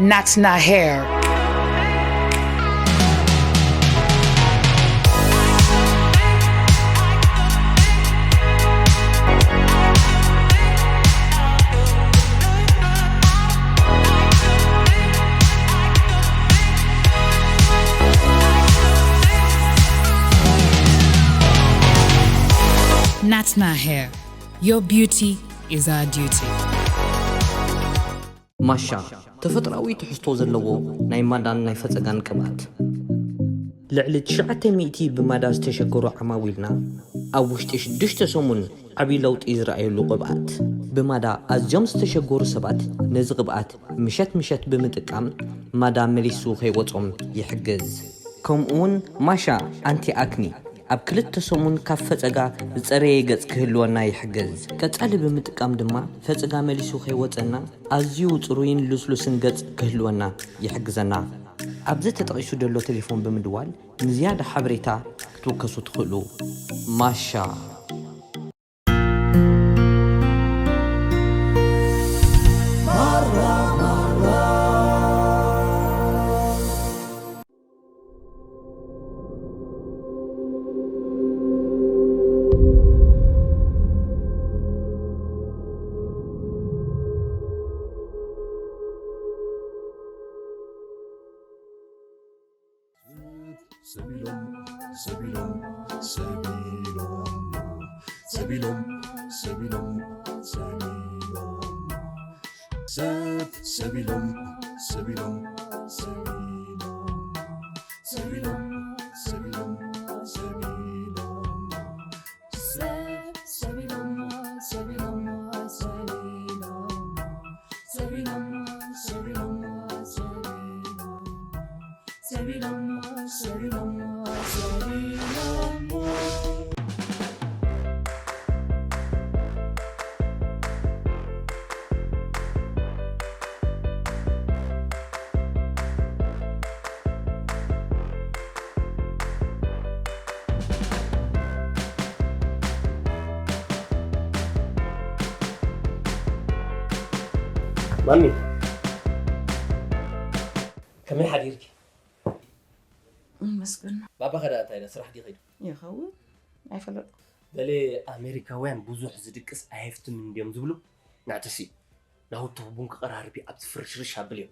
Natna hair. Natna hair. Your beauty is our duty. ማሻ፣ ተፈጥሮኣዊ ትሕዝቶ ዘለዎ ናይ ማዳን ናይ ፈጸጋን ቅብኣት። ልዕሊ ትሽዓተ ሚእቲ ብማዳ ዝተሸገሩ ዓማዊልና ኣብ ውሽጢ ሽዱሽተ ሰሙን ዓቢ ለውጢ ዝረኣየሉ ቅብኣት። ብማዳ ኣዝዮም ዝተሸገሩ ሰባት ነዚ ቅብኣት ምሸት ምሸት ብምጥቃም ማዳ መሊሱ ከይወጾም ይሕግዝ። ከምኡውን ማሻ ኣንቲ ኣክኒ ኣብ ክልተ ሰሙን ካብ ፈጸጋ ዝጸረየ ገጽ ክህልወና ይሕግዝ። ቀጻሊ ብምጥቃም ድማ ፈጸጋ መሊሱ ከይወጸና ኣዝዩ ጽሩይን ልስሉስን ገጽ ክህልወና ይሕግዘና። ኣብዚ ተጠቒሱ ዘሎ ቴሌፎን ብምድዋል ንዝያዳ ሓበሬታ ክትውከሱ ትኽእሉ። ማሻ። ሰቢሎም ሰቢሎም ሰቢሎም ሰቢሎም ሰቢሎም ሰቢሎም ሰብ ሰቢሎም ሰቢሎም ሰቢሎም ሰቢሎም ሰቢሎም ሰቢሎም ሰብ ሰቢሎም ሰቢሎም ሰቢሎም ሰቢሎም ሰቢሎም ሰቢሎም ሰቢሎም ሰቢሎም ማሚ ከመይ ሓዲርኪ? ይመስገን። ባባኸ ደኣ እንታይ ኢለ ስራሕ ድዩ ከይዱ? ይኸውን ኣይፈለጥኩ። በለ ኣሜሪካውያን ብዙሕ ዝድቅስ ኣየፍትምን እንድዮም ዝብሉ። ንዕተሲ ናውትኽ ቡን ክቐራርቢ ኣብዚ ፍርሽርሽ ኣብልዮ።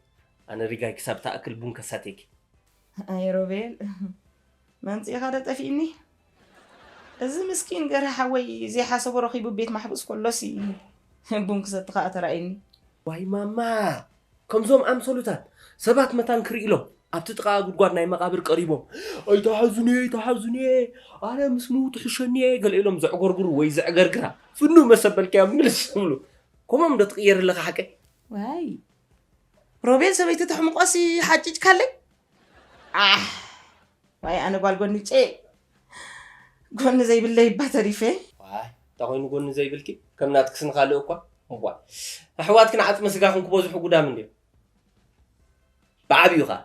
ኣነ ሪጋይ ክሳብ ትኣክል ቡን ከሳትየኪ። ኣይ ሮቤል መምፅኢኻ ዶ ጠፊእኒ? እዚ ምስኪን ገርህ ሓወይ ዘይሓሰቦ ረኺቡ ቤት ማሕቡስ ከሎሲ ቡን ክሰቲ ከዓ ተራእየኒ። ዋይ ማማ፣ ከምዞም ኣምሰሉታት ሰባት መታን ክርኢ ኢሎም ኣብቲ ጥቓ ጉድጓድ ናይ መቓብር ቀሪቦም ኣይትሓዙኒ ኣይትሓዙኒ ኣነ ምስ ምዉት ሕሸኒ ገለ ኢሎም ዘዕጎርጉሩ ወይ ዘዕገርግራ ፍኑ መሰበልካዮም ምልስ ዝብሉ ከምኦም ዶ ትቕየር ኣለኻ ሓቀይ? ዋይ ሮቤል ሰበይቲ ተሕምቆሲ ሓጭጭካለይ። ኣሕ ዋይ ኣነ ጓል ጎኒ ጨ ጎኒ ዘይብለይ እባ ተሪፈ። ዋይ እንታይ ኮይኑ ጎኒ ዘይብልኪ ከም ናትክስ ንኻልእ እኳ እዋ ኣሕዋትክን ዓጽሚ ስጋኽን ክበዝሑ ጉዳም እንድዮም። ብዓብዩ ኸኣ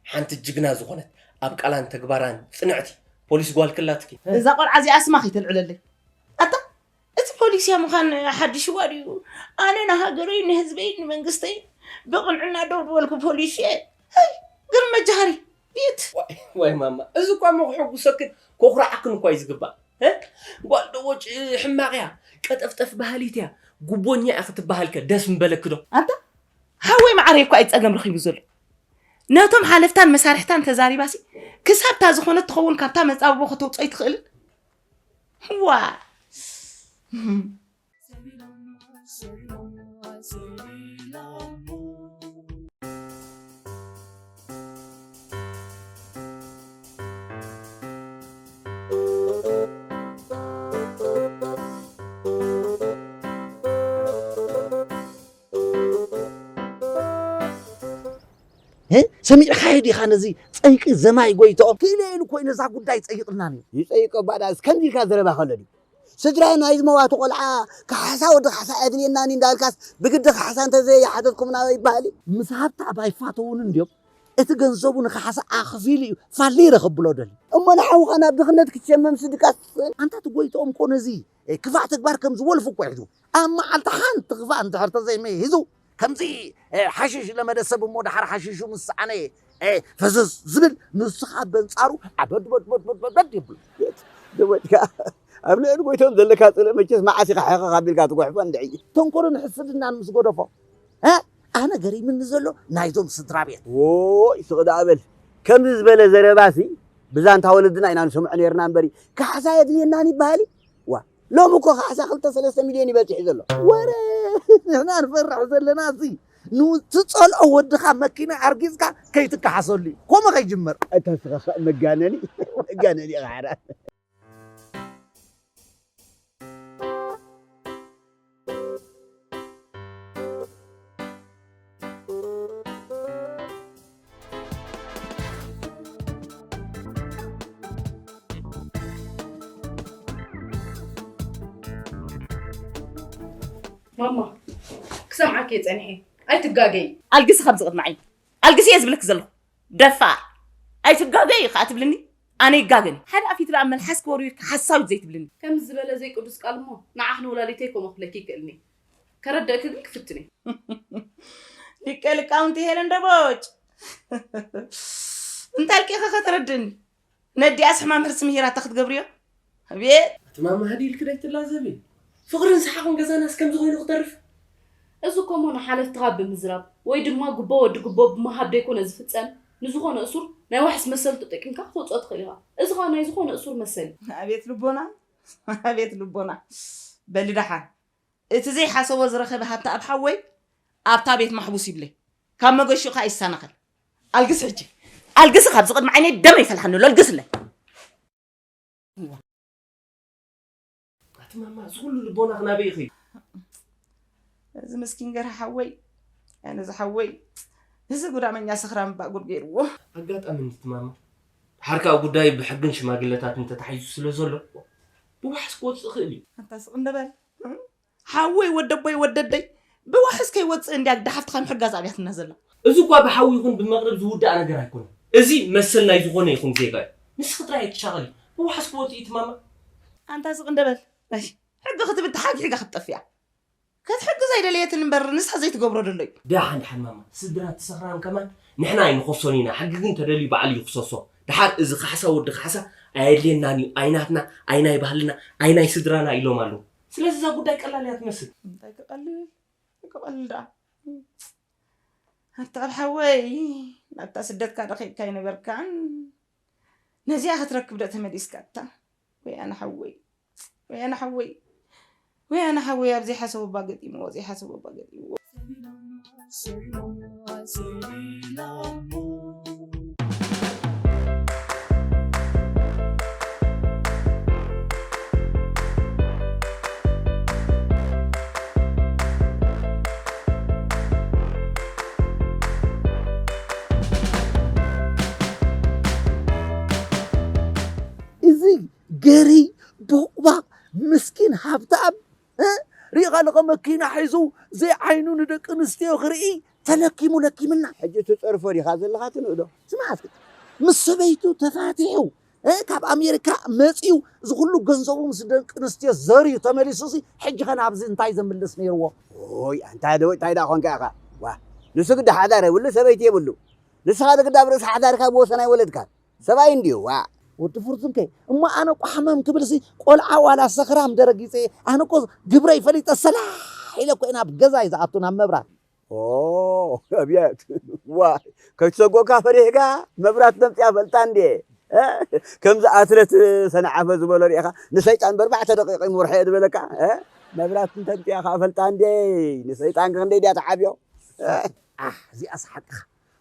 ሓንቲ ጅግና ዝኾነት ኣብ ቃላን ተግባራን ጽንዕቲ ፖሊስ ጓል ክላትኪ። እዛ ቆልዓ እዚኣ ስማ ከይተልዕለለይ ኣታ። እቲ ፖሊስ እያ ምዃን ሓድሽዋ ድዩ? ኣነ ንሃገረይን ንህዝበይን ንመንግስተይን ብቕንዕና ደው ዝበልኩ ፖሊስ እየ። ኣይ ግርም መጃሃሪ ቢት። ዋይ ማማ እዚ እኳ እሞ ከሐጉሰክን ከኹርዓክን እኳ እዩ ዝግባእ። እ? ጓል ዶ ወጭ ሕማቕ እያ፣ ቀጠፍጠፍ በሃሊት እያ፣ ጉቦኛ እያ ክትበሃልከ ደስ ምበለኪ ዶ? ኣንታ ሓወይ መዓረይ እኳ እዩ ጸገም ረኺቡ ዘሎ። ነቶም ሓለፍታን መሳርሕታን ተዛሪባሲ ክሳብ እታ ዝኾነት ትኸውን ካብታ መጻብቦ ከተውጽኦ ኣይትኽእልን? ዋ ሰሚዕኻዮ ዲኻ ነዚ ጸይቂ ዘማይ ጎይትኦም? ክኢለ ኢሉ ኮይኑ እዛ ጉዳይ ጸይቕልና ነይሩ። ይጸይቆ ባዳ ከምዚ ኢልካ ዘረባ ከሎ ድዩ? ስድራ ናይዚ መዋቲ ቆልዓ ካሕሳ ወዲ ካሕሳ ኣየድልየናን እዩ እንዳበልካስ ብግዲ ካሕሳ እንተዘይሓተትኩምና ይበሃል እዩ። ምስ ሃብተኣብ ኣይፋተዉን እንድዮም እቲ ገንዘቡ ንካሕሳ ኣኽፊሉ እዩ ፋሊረ ከብሎ ደልዩ። እሞ ንሓውኻ ናብ ድኽነት ክትሸመምሲ ድቃስ ትኽእል። ኣንታ እቲ ጎይትኦም እኮ ነዚ ክፋእ ተግባር ከም ዝወልፉ እኮ ይሕዝዎ። ኣብ መዓልቲ ሓንቲ ክፋእ እንድሕር ተዘይመሂዙ ከምዚ ሓሽሽ ዝለመደ ሰብ እሞ ደሓር ሓሽሹ ምስ ሰኣነ ፈዘዝ ዝብል፣ ንሱ ከዓ በንፃሩ ዓበድበድበድበድበድ ይብል። ደወድካ ኣብ ልዕሊ ጎይቶም ዘለካ ፅልእ መቸስ መዓስ ኢኻ ሕኸኽ ኣቢልካ ትጉሕፎ እንድዒ? ተንኮልን ሕስድናን ምስ ጎደፎ፣ ኣነ ገሪምኒ ዘሎ ናይዞም ስድራ ቤት። ዎይ ስቕ ደኣ በል። ከምዚ ዝበለ ዘረባሲ ብዛንታ ወለድና ኢና ንሰምዖ ነርና እምበሪ፣ ካሕሳ የድልየናን ይበሃል እዩ። ዋ፣ ሎሚ እኮ ካሕሳ ክልተ ሰለስተ ሚልዮን እዩ በፂሑ ዘሎ። ወረ ንሕና ንፈርሕ ዘለና ሲ ንትፀልኦ ወድኻ መኪና ኣርጊፅካ ከይትከሓሰሉ እዩ። ኮመ ከይጅመር። እታ ስኻ መጋነኒ መጋነኒ ኢኻ ሓራ። ማማ፣ ክሰምዓኪ እየ ጸኒሐ። ኣይትጋገይ። ኣልግሲ ካብዚ ቅድሚ ዓይኒ። ኣልግሲ እየ ዝብለኪ ዘለኹ። ደፋር። ኣይትጋገይ ኢኻ ትብልኒ? ኣነ ይጋገን። ሓደ ኣፊት ደኣ መልሓስኪ ወርዊርኪ ሓሳዊት ዘይትብልኒ። ከምዚ ዝበለ ዘይቅዱስ ቃል እሞ ንዓኽን ወላዲተይ ከምኡ ክብለኪ ይክእልኒ። ከረድእኪ ግን ክፍትን እየ። ሊቀ ሊቃውንቲ ሄለን ደቦጭ። እንታይ ኢልኪ ኢኺ ከተረድእኒ? ነዲኣስ ሕማም ሕርሲ ምሂራታ ክትገብርዮ? ኣቤት! ኣቲ ማማ ህድእ ኢልኪ ዶ ኣይትላዘቢ? ፍቕርን ሰሓቕን ገዛናስ ከምዚ ኮይኑ ክተርፍ? እዚ እኮ እሞ ንሓለፍትኻ ብምዝራብ ወይ ድማ ጉቦ ወዲ ጉቦ ብምሃብ ደይኮነ ዝፍጸም፣ ንዝኾነ እሱር ናይ ዋሕስ መሰል ተጠቂምካ ክተውጽኦ ትኽእል ኢኻ። እዚ ኸኣ ናይ ዝኾነ እሱር መሰል እዩ። ኣቤት ልቦና! ኣቤት ልቦና! በሊ ደሓን እቲ ዘይሓሰቦ ዝረኸበ ሃብተኣብ ሓወይ ኣብታ ቤት ማሕቡስ ይብለይ። ካብ መገሽኡ ከኣ ይሰናኸል። ኣልግስ ሕጂ። ኣልግሲ ካብዚ ቅድሚ ዓይነይ ደመይ ይፈልሓኒ ኣሎ። ኣልግስለይ። ኣቲ ማማ እዚ ኩሉ ልቦናኺ ናበይ ኢኺ? እዚ ምስኪን ገርሂ ሓወይ፣ ኣነ እዚ ሓወይ፣ እዚ ጉዳመኛ ሰኽራም እባ ጉድ ገይርዎ። ኣጋጣሚ እንድቲ ማማ፣ ድሓር ከኣ ጉዳይ ብሕግን ሽማግለታትን ተታሒዙ ስለ ዘሎ ብዋሕስ ክወጽእ ይኽእል እዩ። ኣንታ ስቕ እንደ በል። ሓወይ ወደቦይ ወደደይ ብዋሕስ ከይወፅእ እንድያ ግዳ ሓፍትኻ ምሕጋዝ ኣብያትና ዘላ። እዚ እኳ ብሓዊ ይኹን ብመቕርብ ዝውዳእ ነገር ኣይኮነን። እዚ መሰል ናይ ዝኾነ ይኹን ዜጋ እዩ። ንስኺ ጥራይ ኣይትሻቐሊ። ብዋሕስ ክወፅእ እዩ እቲ ማማ። ኣንታ ስቕ እንደ በል። ሕጊ ክትብል ተሓጊሕጋ ክትጠፍእ እያ። ክትሕግዝ ኣይደለየትን እምበር ንሳ ዘይትገብሮ ደሎ እዩ። ደሓን ደሓን ማማ፣ ስድራ እቲ ሰኽራም ከማን ንሕና ኣይንኸሶን ኢና፣ ሕጊ ግን ተደልዩ ባዕሉ እዩ ክሰሶ። ደሓር እዚ ካሕሳ ወዲ ካሕሳ ኣየድልየናን እዩ፣ ኣይናትና፣ ኣይናይ ባህልና፣ ኣይናይ ስድራና ኢሎም ኣለዉ። ስለዚ እዛ ጉዳይ ቀላል እያ ትመስል። እንታይ ክቐልል ክቐልል ደኣ። ኣታ ኣብ ሓወይ ናብታ ስደትካ ዶ ኸይድካ ኣይነበርካን? ነዚኣ ክትረክብ ዶ ተመሊስካ ኣታ? ወይ ኣነ ሓወይ። ወይ ኣነ ሓወይ ወይ ኣነ ሓወይ ኣብ ዘይሓሰቦ እባ ገጢምዎ ዘይሓሰቦ እባ ገጢምዎ። እዚ ገርሂ ቦቕባቕ ምስኪን ሃብታም እ ሪኢኻ ኣለኻ መኪና ሒዙ ዘይዓይኑ ንደቂ ኣንስትዮ ክርኢ ተለኪሙ ለኪምና። ሕጂ ትጸርፎ ዲኻ ዘለኻ ትንእዶ? ስማዕ እስኪ ምስ ሰበይቱ ተፋቲሑ እ ካብ ኣሜሪካ መጺኡ እዚ ኩሉ ገንዘቡ ምስ ደቂ ኣንስትዮ ዘርዩ ተመሊሱሲ ሕጂ ኸ ናብዚ እንታይ ዘምልስ ነይርዎ? ኦይ ኣንታ ደወ እንታይ ደኣ ኾንካ ኢኻ? ዋ ንሱ ግዳ ሓዳር የብሉ ሰበይቲ የብሉ ንስኻ ግዳ ኣብ ርእሲ ሓዳርካ ብወሰን ኣይወለድካን። ሰብኣይ እንድዩ ዋእ። ወዲ ፍርቱንከ እሞ ኣነ እኮ ሓመም ክብልሲ ቆልዓ ዋላ ሰኽራም ደረጊፀ ኣነ እኮ ግብረይ ፈሊጠ ሰላሕ ኢለ እኮ ናብ ገዛይ ዝኣቱ ናብ መብራት። ኦ ኣብየት ዋይ ከይትሰጎካ ፈሪሕካ መብራት ተምፅያ ፈልጣ እንዴ ከምዚ ኣትለት ሰንዓፈ ዝበሎ ሪኢኻ ንሰይጣን በርባዕተ ደቂቕ ይምርሖ እየ ዝበለካ መብራት እንተምፅያ ከዓ ፈልጣ እንዴ ንሰይጣን ክንደይ ድያ ተዓብዮ ኣህ እዚኣስ ሓቅኻ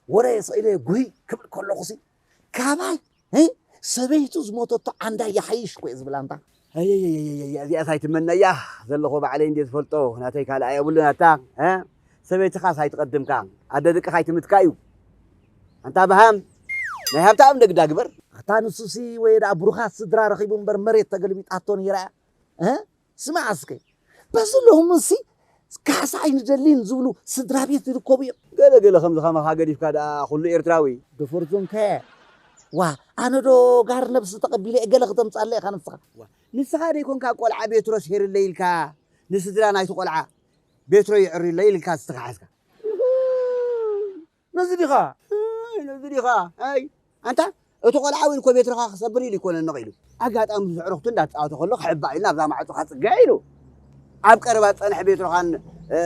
ወረ ስኢለ ጉሂ ክብል ከለኹሲ ካባይ ሰበይቱ ዝሞተቶ ዓንዳ ይሓይሽ ኮ ዝብል ኣንታ እዚኣስ ኣይትመነያ ዘለኹ ባዕለይ እንደ ዝፈልጦ ናተይ ካልኣ የብሉን ኣታ ሰበይትኻስ ኣይትቐድምካ ኣደ ደቅኻ ኣይትምትካ እዩ ኣንታ ብሃም ናይ ሃብታም ደግዳ ግበር ኣታ ንሱሲ ወይ ደኣ ብሩኻት ስድራ ረኺቡ እምበር መሬት ተገልቢጣቶ ነይራ እያ ስማዕ እስከ በዚ ሎምሲ ካሕሳ ኣይንደልን ዝብሉ ስድራ ቤት ይርከቡ እዮም። ገለ ገለ ከምዚ ከማኻ ገዲፍካ ደኣ ኩሉ ኤርትራዊ። ድፍርቱንከ ዋ ኣነ ዶ ጋር ነብሲ ተቐቢለ እየ ገለ ክተምጻለ ኢኻ ንስኻ። ንስኻ ደይኮንካ ቆልዓ ቤትሮስ ሄርለይ ኢልካ ንስድራ ናይቲ ቆልዓ ቤትሮ ይዕርዩለይ ኢልካ ዝተኻሓስካ። ነዚ ዲኻ? ኣይ፣ ነዚ ዲኻ? ኣይ፣ ኣንታ እቲ ቆልዓ እውን እኮ ቤትሮኻ ክሰብር ኢሉ ይኮነ ነቕ ኢሉ። ኣጋጣሚ ምስ ኣዕሩኽቱ እንዳተጻወተ ከሎ ክሕባእ ኢሉ ናብዛ ማዕጾ ከጽግዕ ኢሉ። ኣብ ቀረባ ዝጸንሐ ቤትሮኻን፣ እ፣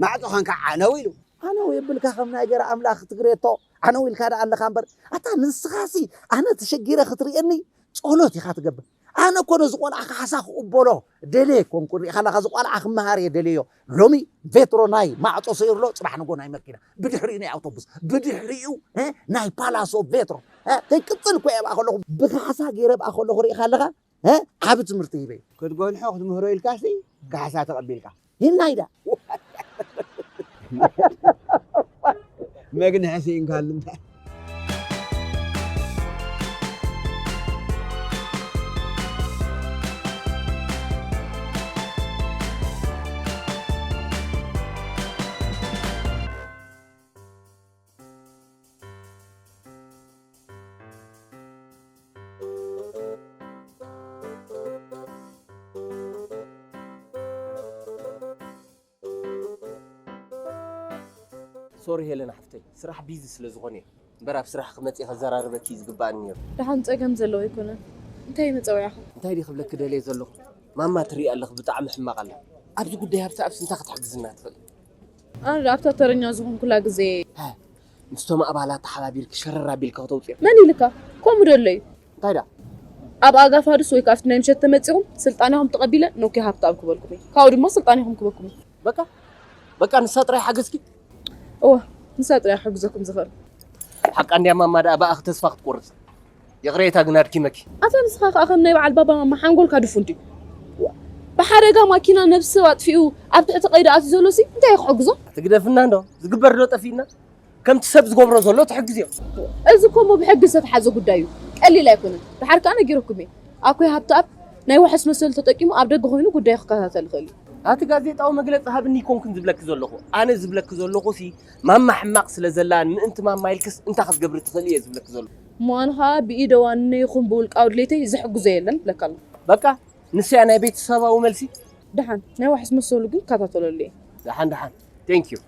ማዕጾኻን ከዓ ዓነው ኢሉ። ዓነው የብልካ ከም ናይ ገረ ኣምላኽ ትግሬቶ። ዓነው ኢልካ ደኣ ኣለኻ እምበር። ኣታ ንስኻሲ ኣነ ተሸጊረ ክትርእየኒ ጸሎት ኢኻ ትገብር። ኣነ እኮ ነዚ ቆልዓ ካሕሳ ክቕበሎ ደልየ ኣይኮንኩን። ርኢኻ ኣለኻ፣ እዚ ቆልዓ ክመሃር እየ ደልዮ። ሎሚ ቬትሮ ናይ ማዕጾ ሰይሩሎ፣ ጽባሕ ንጎ ናይ መኪና፣ ብድሕሪኡ ናይ ኣውቶቡስ፣ ብድሕሪኡ፣ እ፣ ናይ ፓላሶ ቬትሮ፣ እ፣ ከይቅጽል እኮ እየ ኣብኣ ከለኹ፣ ብካሕሳ ገይረ ኣብኣ ከለኹ ርኢኻ ኣለኻ፣ እ፣ ዓቢ ትምህርቲ ሂበ እዩ። ክትጎንሖ ክትምህሮ ኢልካሲ ካሕሳ ተቐቢልካ። ይናይዳ። መግንሒ ስኢንካሉ እንታይ? ሶሪ ሄለን ሓፍተይ፣ ስራሕ ቢዚ ስለ ዝኾነ እየ። እምበር ኣብ ስራሕ ክመጽእ ከዘራርበኪ እዩ ዝግባኣኒ ነይሩ። ደሓን ጸገም ዘለዎ ኣይኮነን። እንታይ እዩ መጸውዒኻ? እንታይ ድየ ክብለኪ ደልየ ዘለኹ? ማማ ትርኢ ኣለኺ ብጣዕሚ ሕማቕ ኣላ። ኣብዚ ጉዳይ ሃብቲ ኣብሲ እንታይ ክትሕግዝና ትኽእል? ኣነ ኣብታ ተረኛ ዝኾንኩላ ግዜ። ሃ፣ ምስቶም ኣባላት ተሓባቢርኪ ሸረር ኣቢልኪ ከተውፅዮ። መን ኢልካ? ከምኡ ዶ ኣሎ እዩ? እንታይ ደኣ? ኣብ ኣጋፋዱስ ወይ ከዓ ኣብቲ ናይ ምሸት ተመፂኹም ስልጣንኹም ተቐቢለ ኖኪ ሃብተኣብ ክበልኩም እየ። ካብኡ ድማ ስልጣንኹም ክበኩም እየ። በቃ፣ በቃ ንሳ ጥራይ ሓገዝኪ? እወ፣ ንሳ ጥራይ ክሕግዘኩም ዝኽእል። ሓቃ እንድያ ማማ ደኣ ብኣኺ ተስፋ ክትቆርጽ። ይቕሬታ ግን ኣድኪመኪ። ኣታ ንስኻ ከኣ ከም ናይ በዓል ባባ ማማ ሓንጎልካ ድፉን ድዩ? ብሓደጋ ማኪና ነብሲ ሰብ ኣጥፊኡ ኣብ ትሕቲ ቀይዲ ኣትዩ ዘሎ ሲ እንታይ እዩ ክሕግዞ? ትግደፍና እንዶ ዝግበር ዶ ጠፊእና? ከምቲ ሰብ ዝገብሮ ዘሎ ትሕግዝዮ። እዚ እኮ እሞ ብሕጊ ዝተትሓዘ ጉዳይ እዩ። ቀሊል ኣይኮነን። ደሓር ከኣ ነጊረኩም እየ። ኣኮይ ሃብተኣብ ናይ ዋሕስ መሰሉ ተጠቂሙ ኣብ ደገ ኮይኑ ጉዳዩ ክከታተል ይኽእል እዩ። ኣቲ ጋዜጣዊ መግለጺ ሃብኒ ኣይኮንኩን ዝብለኪ ዘለኹ። ኣነ ዝብለኪ ዘለኹ ሲ ማማ ሕማቕ ስለ ዘላን ምእንቲ ማማ ኢልክስ እንታይ ክትገብሪ ትኽእሊ እየ ዝብለኪ ዘለኹ። እሞ ኣነ ኸኣ ብኢደ ዋንነ ይኹን ብውልቃዊ ድሌተይ ዝሕግዞ የለን እብለካ ኣለኹ። በቃ ንሱ እያ ናይ ቤተሰባዊ መልሲ። ደሓን ናይ ዋሕስ መሰሉ ግን እከታተለሉ እየ። ደሓን ደሓን። Thank you።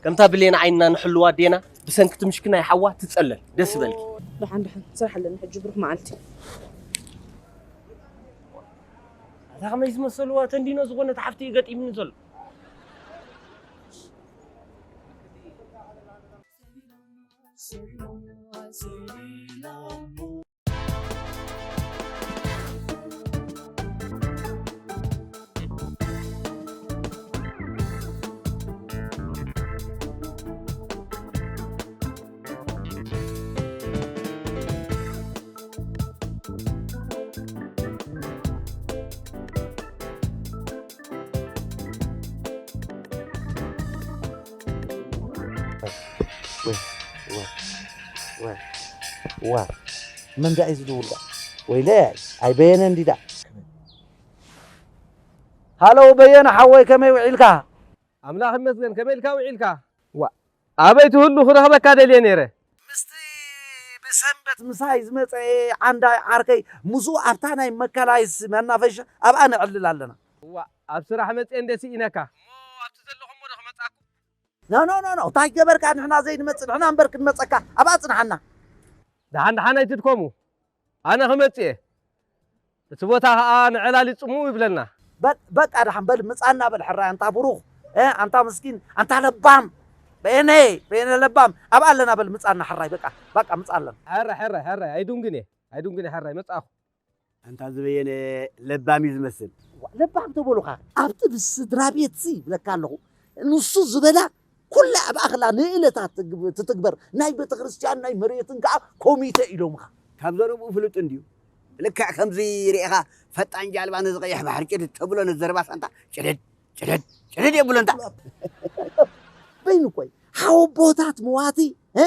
ከምታ ብሌን ዓይንና ንሕልዋ ኣዴና ብሰንኪ እቲ ምሽክናይ ሓዋ ትጸለል። ደስ ይበልኪ። ደሓን ደሓን ስራሕ ኣለኒ ሕጂ ብሩኽ መዓልቲ። ኣታ ከመይ ዝመሰልዋ ተንዲኖ ዝኾነት ሓፍቲ እዩ ገጢምኒ ዘሎ። ዋ፣ መን ደኣ እዩ ዝድውል ደኣ? ወይለይ፣ ኣይ በየነ እንዲ ደኣ። ሃሎ በየነ ሓወይ፣ ከመይ ውዒልካ? ኣምላኽ ይመስገን፣ ከመይ ኢልካ ውዒልካ? ዋ፣ ኣበይ ትህሉ ክረኽበካ ደልየ ነይረ። ምስቲ ብሰንበት ምሳይ ዝመጸ ዓንዳይ ዓርከይ፣ ምስኡ ኣብታ ናይ መካላይስ መናፈሻ ኣብኣ ነዕልል ኣለና። እዋ፣ ኣብ ስራሕ መጽየ እንደ ስኢነካ። እሞ ኣብቲ ዘለኹሞ ዶ ክመጻኩ? ኖ፣ ኖ፣ ኖ፣ ኖ፣ እንታይ ገበርካ? ንሕና ዘይንመጽእ፣ ንሕና እምበር ክንመጸካ። ኣብኣ ጽንሓና። ደሓን ደሓን ኣይትድከሙ። ኣነ ክመጽእ እየ። እቲ ቦታ ኸኣ ንዕላል እዩ ጽምው ይብለና። በል፣ በቃ ደሓን በል፣ ምጻና በል ሕራይ፣ ኣንታ ብሩኽ፣ እ፣ ኣንታ ምስኪን፣ ኣንታ ለባም፣ በየነ፣ በየነ ለባም፣ ኣብኣ ኣለና በል፣ ምጻና ሕራይ፣ በቃ፣ በቃ ምጻ ኣለና። ሕራይ፣ ሕራይ፣ ሕራይ፣ ኣይድንጉን እየ፣ ኣይድንጉን እየ ሕራይ፣ መጻእኹ። ኣንታ ዝበየነ ለባም እዩ ዝመስል። ዋ፣ ለባም ተበሉኻ፣ ኣብቲ ብስድራ ቤትሲ ይብለካ ኣለኹ፣ ንሱ ዝበላ ኩላ ኣብ ኣኽላ ንእለታት ትግ-፣ ትትግበር። ናይ ቤተ ክርስቲያን ናይ መሬትን ከኣ ኮሚተ ኢሎምኻ። ካብ ዘረብኡ ፍሉጥ እንድዩ። ልክዕ ከምዚ ርኢኻ ፈጣን ጃልባ ነዚ ቀይሕ ባሕሪ ጭድድ ተብሎ ነዚ ዘረባ ሳንታ ጭድድ፣ ጭድድ፣ ጭድድ የብሎ እንታ። በይኑ እኮ እዩ። ሓወቦታት መዋቲ፣ እ?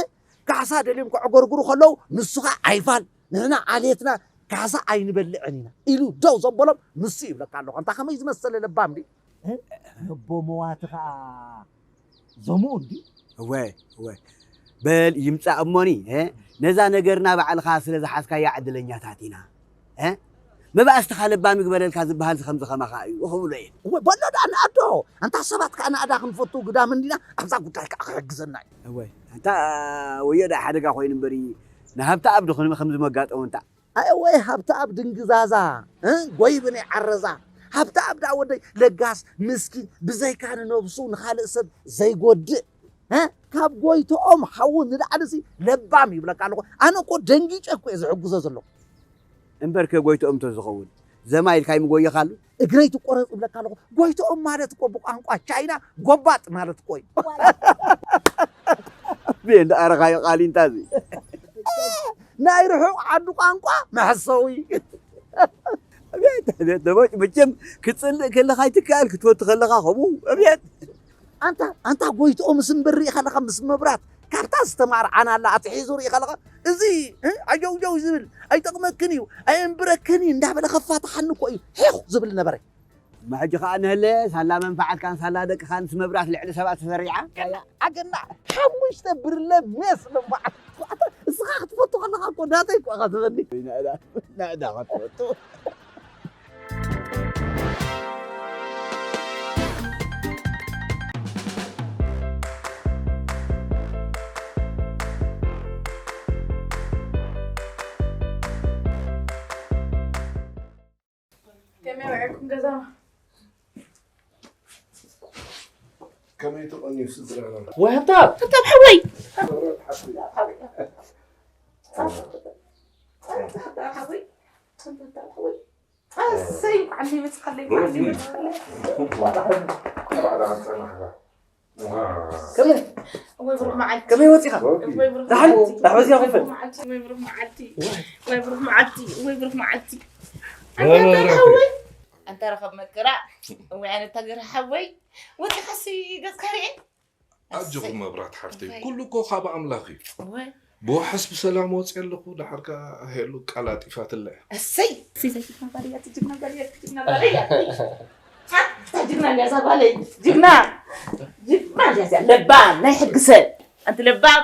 ካሕሳ ደልዮም ከዕገርግሩ ከለዉ ንሱ ኸኣ ኣይፋል፣ ንሕና ዓሌትና ካሕሳ ኣይንበልዕን ኢና ኢሉ ደው ዘበሎም ንሱ ይብለካ ኣለኹ። ኣንታ ከመይ ዝመሰለ ለባም ድዩ? እ? ነቦ መዋቲ ኸኣ ዘምኡ እንድዩ። እወ፣ እወ። በል ይምጻእ እሞኒ፣ እ? ነዛ ነገርና ባዕልኻ ስለ ዝሓዝካያ ዕድለኛታት ኢና። እ? መባእስትኻ ለባም ይግበረልካ ዝበሃል ከምዚ ከማኻ እዩ ክብሎ እየ። እወ፣ በሎ ደኣ ንኣዶ። ኣንታ ሰባት ከኣ ንኣዳ ክንፈቱ ግዳም እንዲና፣ ኣብዛ ጉዳይ ከኣ ክሕግዘና እዩ። እወ፣ ኣንታ ወዮ ደኣ ሓደጋ ኮይኑ እምበሪ፣ ንሃብተኣብ ዶ ክንመ-፣ ከምዚ መጋጠሙ እንታ። ኣይ ወይ ሃብተኣብ ድንግዛዛ፣ እ? ጎይብን ይዓረዛ። ሃብተኣብ ደኣ ወደይ ለጋስ፣ ምስኪን፣ ብዘይካ ንነብሱ ንኻልእ ሰብ ዘይጎድእ፣ እ? ካብ ጎይትኦም ሓዉ ንላዕሊ ሲ ለባም ይብለካ ኣለኹ። ኣነ እኮ ደንጊጨ እኮ እየ ዝሕግዞ ዘለኹ። እምበርከ ጎይትኦም እንተዝኸውን ዘማይ ኢልካ ይምጎየኻሉ። እግረይ ትቆረጽ ይብለካ ኣለኹ። ጎይትኦም ማለት እኮ ብቋንቋ ቻይና ጎባጥ ማለት እኮ እዩ። ቤ እንዳ ኣረኻዮ ቃሊንታ እዚ። ናይ ርሑቕ ዓዲ ቋንቋ መሕሰዊ። ኣቤት፣ ኣቤት፣ ደቦጭ መቸም ክትጽልእ ከለኻ ይትከኣል፣ ክትፈቱ ከለኻ ከምኡ። ኣቤት። ኣንታ፣ ኣንታ ጎይትኦም ምስ እምበር ሪኢኻ ኣለኻ፣ ምስ መብራት ካብታ ዝተማርዓና ኣላ ኣትሒዙ ሪኢኻ ኣለኻ። እዚ፣ እ፣ ዓጀውጀው ዝብል ኣይጠቕመክን እዩ፣ ኣየንብረክን እዩ እንዳበለ ከፋትሓኒ እኮ እዩ ሒኽ ዝብል ነበረ። እሞ ሕጂ ኸኣ ንህለ ሳላ መንፈዓትካን ሳላ ደቅኻን ምስ መብራት ልዕሊ ሰባት ተሰሪዓ። ኣገና ሓሙሽተ ብርለ ሜስ መብራት። እስኻ ክትፈቱ ከለኻ እኮ ናተይ እኮ ኢኻ ትበኒ። ናእዳ፣ ናእዳ ክትፈቱ። ከመይ ውዒልኩም ገዛ? ከመይ ተቐንዩ ስድራና? ወይ ሃብታም! ሃብታም ሓወይ! ክብረት ሓፍተይ። ሃብታም ሓወይ! ሃብታም ሓወይ! ኣሰይ! እንኳዕ መጻእካለይ! እንኳዕ መጻእካለይ! እንኳዕ ደሓን ጸናሕካ። ከመይ? እወይ ብሩኽ መዓልቲ። ከመይ ወጺኻ? እወይ ብሩኽ ደሓን? መዓልቲ። ደሓን ወጺኻ እወይ ክፍል? ብሩኽ መዓልቲ። እወይ ብሩኽ መዓልቲ። እወይ ብሩኽ መዓልቲ። እወይ ብሩኽ መዓልቲ። ኣንታ ኣንታ ሓወይ። ኣንታ ረኸብ መከራ። እወይ ኣነ ተገር ሓወይ። ወጺኻሲ ገጽካ ርኤ። ኣጆኹም መብራት ሓፍተይ። እንታይ? ኩሉ እኮ ካብ ኣምላኽ እዩ። እወይ። ብዋሕስ ብሰላም ወፂአ ኣለኹ። ደሓር ከኣ ሄሉ ቀላጢፋትለ። እሰይ! እሰይ፣ እሰይ፣ ጅግና ጓል እያ፣ ጅግና ጓል እያ፣ ጅግና ጓል እያ። ሃ? እታ ጅግና እንድያ እዛ ጓለይ። ጅግና! ጅግና እንድያ እዚኣ። ለባም፣ ናይ ሕጊ ሰብ። ኣንቲ ለባም፣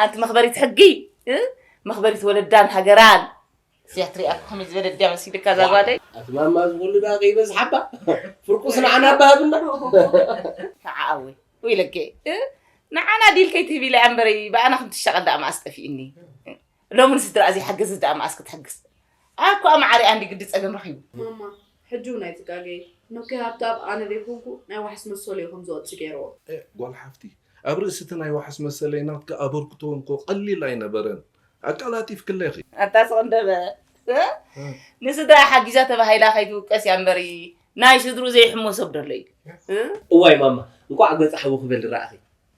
ኣንቲ መኽበሪት ሕጊ፣ እ? መኽበሪት ወለዳን ሃገራን። እዚኣ ትሪኣ ከመይ ዝበለ ድያ መሲልካ እዛ ጓለይ? ኣቲ ማማ፣ እዚ ኩሉ ደኣ ከይበዝሓባ። ፍርቁስ ንዓና ኣባህብና። ንዓኣ ወይ፣ ወይ ለጌ፣ እ? ንዓና ዲል ከይትህቢ ኢላ እያ እምበረይ፣ ብኣና ክንትሻቐል ደኣ መኣስ ጠፊእኒ። ሎሚ ንስድራኣ ዘይሓገዘት ደኣ መኣስ ክትሕግዝ? ኣኮ ኣማዓሪኣ እንዲ ግዲ ጸገም ረኺቡ። ማማ፣ ሕጂ እውን ኣይትጋገይ። ኖከይ ሃብተኣብ ኣነ ዘይኮንኩ ናይ ዋሕስ መሰሉ እዩ ከም ዝወጽእ ገይርዎ። እ፣ ጓል ሓፍቲ፣ ኣብ ርእሲ እቲ ናይ ዋሕስ መሰለይ ናትኪ ኣበርክቶ እንኮ ቀሊል ኣይነበረን። ኣቀላጢፍክለኺ። ኣታ ስቕ እንደበ፣ እ? እ። ንስድራ ሓጊዛ ተባሂላ ከይትውቀስ እያ እምበሪ፣ ናይ ስድሩ ዘይሕሞ ሰብ ዶ ኣሎ እዩ? እ? እዋይ ማማ፣ እንቋዕ ገጽ ሓዊ ክበል ረኣኺ።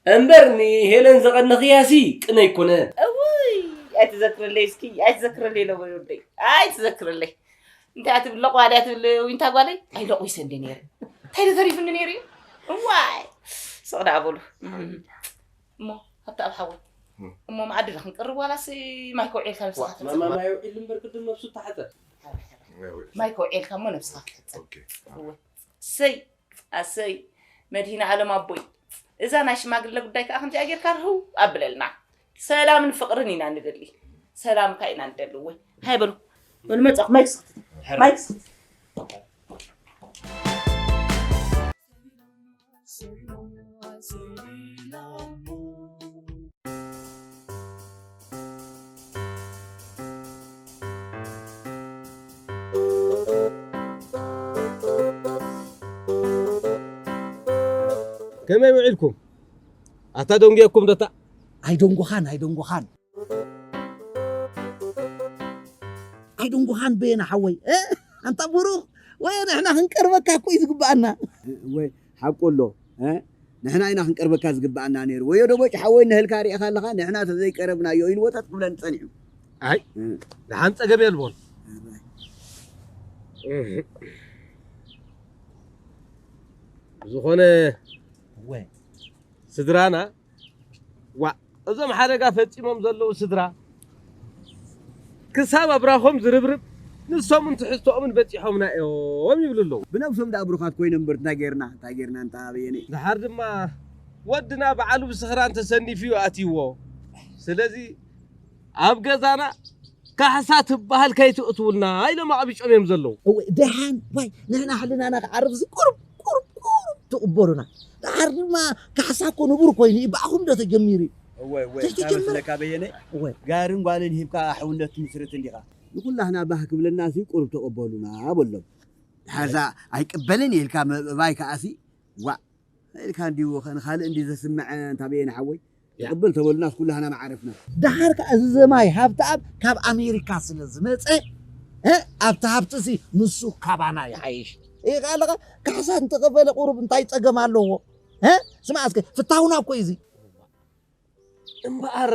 እምበር ንሄለን ዘቐነኽያሲ ቅነ ኣይኮነን። እውይ፣ ኣይትዘክረለይ እስኪ፣ ኣይትዘክረለይ ለወይ ወደይ፣ ኣይትዘክረለይ። እንታይ እያ ትብል ለቑዋ ድያ ትብል ዊንታ ጓለይ? ኣይለቑይሰ እንደ ነይረ። እንታይ ዶ ተሪፉኒ ነይሩ እዩ? እዋይ፣ ስቕ ደኣ በሉ። ሓቢብና። እሞ፣ ሃብተኣብ ሓወይ፣ እም። እሞ መኣዲ ዶ ክንቀርብ ዋላስ ማይ ከውዕየልካ ንስኻ ዋ፣ ክትመጽእ? ማማ ማይ ኣውዒሉ እምበር ቅድም ነብሱ ተሓጸብ። ማይ ከውዕየልካ እሞ ነብስኻ ክትሕጸብ። ኦኬ። እወ። ሰይ፣ ኣሰይ፣ መድሂነ ኣለም ኣቦይ፣ እዛ ናይ ሽማግለ ጉዳይ ከኣ ከምዚኣ ጌርካ ርህው ኣብለልና። ሰላምን ፍቕርን ኢና ንደሊ። ሰላምካ ኢና ንደሊ። እወ። ሃይ በሉ። በሉ መጻኹ። ማይክ ስኽት። ማይክ ስኽት። ከመይ ውዒልኩም? ኣታ ደንጉየኩም ዶ እታ? ኣይደንጎኻን፣ ኣይደንጎኻን። ኣይደንጎኻን በየነ ሓወይ። እ? ኣንታ ብሩኽ፣ ወይ ንሕና ክንቀርበካ እኮ እዩ ዝግብኣና። ወይ ሓቁ ኣሎ፣ እ? ንሕና ኢና ክንቀርበካ ዝግብኣና ነይሩ። ወዮ ደቦጭ ሓወይ፣ ንህልካ ርኢኻ ኣለኻ፣ ንሕና ተዘይቀረብናዮ ኢሉ ወጠጥ ክብለኒ ጸኒሑ። ኣይ፣ እ። ደሓን ጸገም የልቦን። እህ። ብዝኾነ፣ ወይ። ስድራና፣ ዋእ፣ እዞም ሓደጋ ፈጺሞም ዘለዉ ስድራ፣ ክሳብ ኣብራኾም ዝርብርብ፣ ንሶምን ትሕዝቶኦምን በጺሖምና እዮም ይብሉ ኣለዉ። ብነብሶም ደኣ ብሩኻት ኮይኖም እምበር እንታይ ጌርና፣ እንታይ ጌርና እንታ በየነይ? ደሓር ድማ ወድና በዓሉ ብስኽራን ተሰኒፉ እዩ ኣትይዎ። ስለዚ ኣብ ገዛና ካሕሳ ትበሃል ከይትእትውልና ኢሎም ኣቕቢጾም እዮም ዘለዉ። እወ፣ ደሓን፣ ዋይ፣ ንሕና ሕልናና ክዓርፍ እዚ ቁሩብ፣ ቁሩብ፣ ቁሩብ ትቕበሉና። ደሓር ድማ ካሕሳ እኮ ንቡር ኮይኑ እዩ፣ ብኣኹም ዶ ተጀሚሩ እዩ? እወ፣ እወ፣ እንታይ እንታይ ተጀመረ? መስለካ በየነ? እወ። ጋርን ጓልን ሂብካ ሕውነት ትምስርት እንዲኻ። ንኹላህና ባህ ክብለና ሲ ቁሩብ ተቐበሉና በሎም። ሓዛ ኣይቅበልን ኢልካ ምእባይ ከኣሲ፣ ዋእ፣ ኢልካ እንዲዩ ኸ-፣ ንኻልእ እንዲ ዘስምዐ እንታ በየነ ሓወይ? ያ። ይቕበል ተበሉናስ ኩላህና መዓረፍና። ደሓር ከኣ እዚ ዘማይ ሃብተኣብ ካብ ኣሜሪካ ስለ ዝመጸ፣ እ፣ ኣብቲ ሃብትሲ ንሱ ካባና ይሓይሽ። ኢኻ ኣለኻ፣ ካሕሳ እንተኸፈለ ቁሩብ እንታይ ጸገም ኣለዎ? እ? ስማዕ እስከ፣ ፍታውና እኮ እዩ እዚ። እምበኣር፣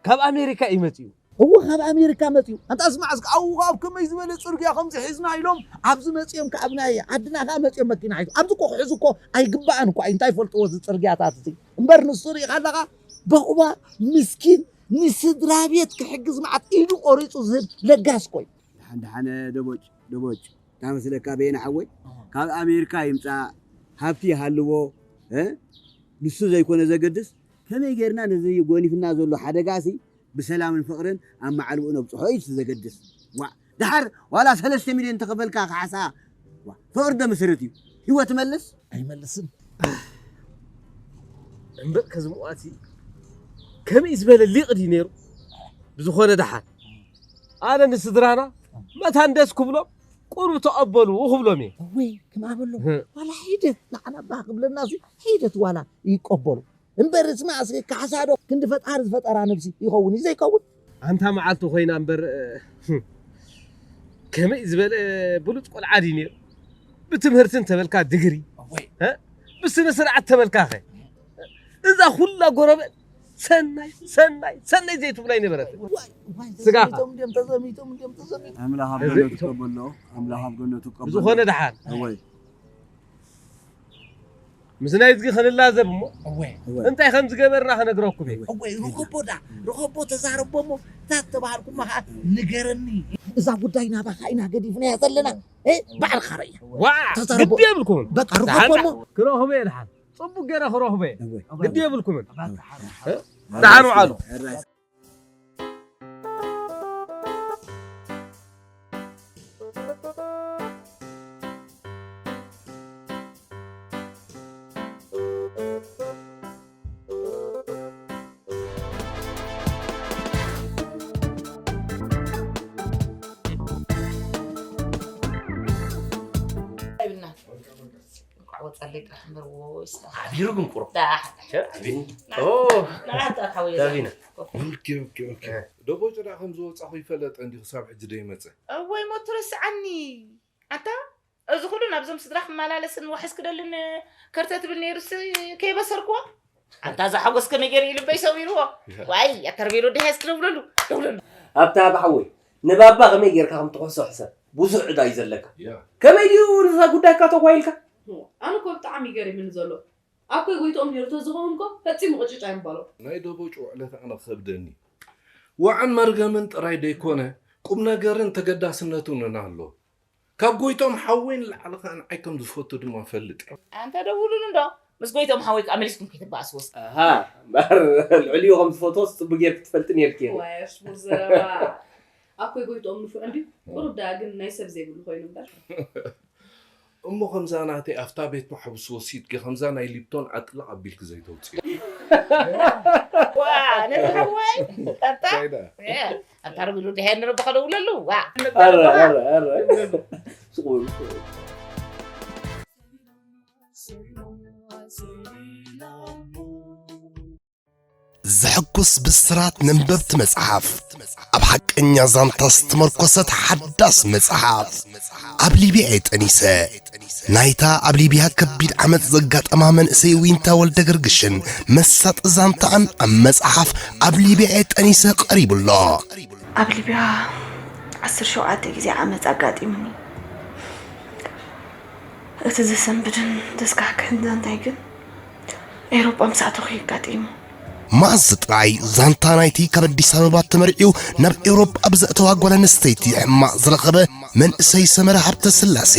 ካብ ኣሜሪካ እዩ መጺኡ። እወ፣ ካብ ኣሜሪካ መጺኡ። ኣንታ ስማዕ እስከ፣ ኣብኡ ኣብ ከመይ ዝበለ ጽርግያ ከምዚ ሒዝና ኢሎም፣ ኣብዚ መጺኦም ከ ኣብ ናይ ዓድና ከኣ መጺኦም መኪና ሒዙ። ኣብዚ እኮ ክሕዙ እኮ ኣይግባእን እኮ እዩ። እንታይ ይፈልጥዎ እዚ ጽርግያታት እዚ? እምበር ንሱ ርኢኻ ኣለኻ፣ በቑባ ምስኪን ንስድራ ቤት ክሕግዝ መዓት ኢዱ ቆሪጹ ዝህብ ለጋስ እኮ እዩ። ደሓን ደሓን ደቦጭ፣ ደቦጭ። እንታይ መስለካ በየነ ሓወይ? ካብ ኣሜሪካ ይምጻእ፣ ሃብቲ ይሃልዎ፣ እ? ንሱ ዘይኮነ ዘገድስ፣ ከመይ ጌርና ነዚ ጎኒፍና ዘሎ ሓደጋሲ ብሰላምን ፍቕርን ኣብ መዓልብኡ ነብጽሖ እዩ ዘገድስ። ዋእ፣ ደሓር ዋላ ሰለስተ ሚልዮን ተኸፈልካ ካሕሳ፣ ዋእ፣ ፍቕሪ ዶ መስርት እዩ? ህይወት ትመልስ? ኣይመልስን። እምበር ከዚ ምዋቲ ከመይ ዝበለ ሊቕ ድዩ ነይሩ? ብዝኾነ ደሓን ኣነ ንስድራና መታን ደስ ክብሎም ቁሩብ ተቐበሉ ክብሎም እየ። እወይ፣ ክምኣ በሎ። እህ። ዋላ ሒደት ንዓና ባህ ክብለና ሲ ሒደት ዋላ ይቀበሉ። እምበር እስማ እስኪ ካሕሳ ዶ ክንዲ ፈጣሪ ዝፈጠራ ነብሲ ይኸውን እዩ ዘይከውን? ኣንታ መዓልቲ ኮይና እምበር፣ እ፣ ከመይ ዝበለ ብሉጽ ቆልዓ ድዩ ነይሩ? ብትምህርቲ እንተበልካ ድግሪ፣ እወይ። እ? ብስነ ስርዓት ተበልካ ኸ? እዛ ኩላ ጎረቤት ሰናይ፣ ሰናይ፣ ሰናይ ዘይትብሎ ኣይነበረትን። ዋይ፣ ዋይ፣ ስጋ። ተዘሚቶም እንድዮም፣ ተዘሚቶም እንድዮም፣ ተዘሚቶም። ኣምላኽ ኣብ እዚ ገነቱ ይቶም። ይቀበሎ፣ ኣምላኽ ኣብ ገነቱ ይቀበሎ። ብዝኾነ ደሓን። እወይ። ምስ ናይ እዝጊ ክንላዘብ እሞ፣ እወ። እንታይ ከም ዝገበርና ክነግረኩም እየ። እወ፣ ርኸቦ ዳ፣ ርኸቦ ተዛረቦ እሞ፣ እታ ዝተባሃልኩማ ኸዓ ንገረኒ። እዛ ጉዳይ ናባኻ ኢና ገዲፍናያ ዘለና። እ፣ ባዕልኻ ረእያ። ዋ፣ ተዛረቦ። ግዲ የብልኩምን። በቃ፣ ርኸቦ ደሓን እሞ። ክረኽቦ እየ ደሓን። ጽቡቅ ገይረ ክረኽቦ እየ። እወ። ግዲ የብልኩምን። እ? ደሓን ውዓሉ። እንቋዕ ወጸለይ ጥራሕ እምበር፣ ዎ፣ ይስራሕ። ሓቢሩ ግን ቁሩብ። ዳ፣ ሸ-፣ ሓቢሩ። ና፣ ኦ። ና፣ ና፣ ሓወይ፣ ዳቢና። ኦኬ፣ ኦኬ፣ ኦኬ። እ። ደቦጭ ደኣ ከም ዝወጻኹ ይፈለጠ እንዲ ክሳብ ሕጂ ደይመጸ። እወይ፣ ሞት ትረስዓኒ። ኣታ፣ እዚ ኩሉ ናብዞም ስድራ ክመላለስን ዋሕስ ክደልን ከርተ ትብል ነይሩስ ከይበሰርክዎ? ኣንታ፣ እዚ ሓጎስ ከመይ ገይሩ እዩ ልበይ ሰቢርዎ? ያ። ዋይ፣ ኣታ ርቤሎ ድሃ እስኪ ደውለሉ፣ ደውለሉ። ኣብታ ብሓወይ፣ ንባባ ከመይ ጌርካ ከም ትኽሕሶ ሕሰብ። ብዙሕ ዕዳ እዩ ዘለካ። ያ። ከመይ ድዩ ነዛ ጉዳይካ ተጓይልካ? ኣነ እኮ ብጣዕሚ እዩ ገሪምኒ ዘሎ። ኣኮይ ጎይትኦም ነይሩ ተዝኸውን እኮ ፈጺሙ ቅጭጭ ኣይምባሎ። ናይ ደቦጭ ውዕለት ኣነ ክኸብደኒ። ዋዕን መርገምን ጥራይ ደይኮነ፣ ቁም ነገርን ተገዳስነቱን እውን ኣሎ። ካብ ጎይትኦም ሓወይ ንላዕሊ ከኣ ንዓይ ከም ዝፈቱ ድማ እፈልጥ እየ። ኣንታ ደውሉሉ እንዶ፣ ምስ ጎይትኦም ሓወይ ከኣ መሊስኩም ከይትበኣስዎስ። ኣሃ፣ እምበር ልዕሊኡ ከም ዝፈትዎስ ጽቡቅ ጌርኪ ትፈልጢ ኔርኪ። ዋይ፣ ኣሽሙር ዘረባ። ኣኮይ ጎይትኦም ንፉዕ እንድዩ፣ ቁሩብ ደኣ ግን ናይ ሰብ ዘይብሉ ኮይኑ እምበር። እሞ ከምዛ ናተይ ኣብታ ቤት ማሕቡስ ወሲድኪ ከምዛ ናይ ሊፕቶን ዓጥልቕ ኣቢልኪ ዘይተውፅዮ። ዋ፣ ነቲ ሓወይ፣ ኣታ? እንታይ ደኣ? እ፣ ኣታ ርብሉ ድሕር ንረብኻ ደውለሉ፣ ዋ። ኣረ፣ ኣረ፣ ኣረ። ስቕ በሉ። ዘሐጉስ ብስራት ነንበብቲ መጽሓፍ፣ ኣብ ሓቀኛ ዛንታ ዝተመርኮሰት ሓዳስ መጽሓፍ፣ ኣብ ሊብያ እየ ጠኒሰ። ናይታ ኣብ ሊብያ ከቢድ ዓመጽ ዘጋጠማ መንእሰይ ዊንታ ወልደ ገርግሽን መሳጢ ዛንታኣን ኣብ መጽሓፍ ኣብ ሊብያ እየ ጠኒሰ ቀሪቡ ኣሎ። ኣብ ሊብያ ዓሰርተ ሸውዓተ ግዜ ዓመጽ ኣጋጢሙኒ። እቲ ዘሰንብድን ዘስካሕክሕን ዛንታይ ግን ኤውሮጳ ምስ ኣተኹ እዩ ኣጋጢሙ። መኣዝ ጥራይ ዛንታ ናይቲ ካብ ኣዲስ ኣበባ ተመርዕዩ ናብ ኤውሮጳ ብዘእተዋ ጓል ኣንስተይቲ ሕማቕ ዝረኸበ መንእሰይ ሰመረ ሃብተስላሴ፣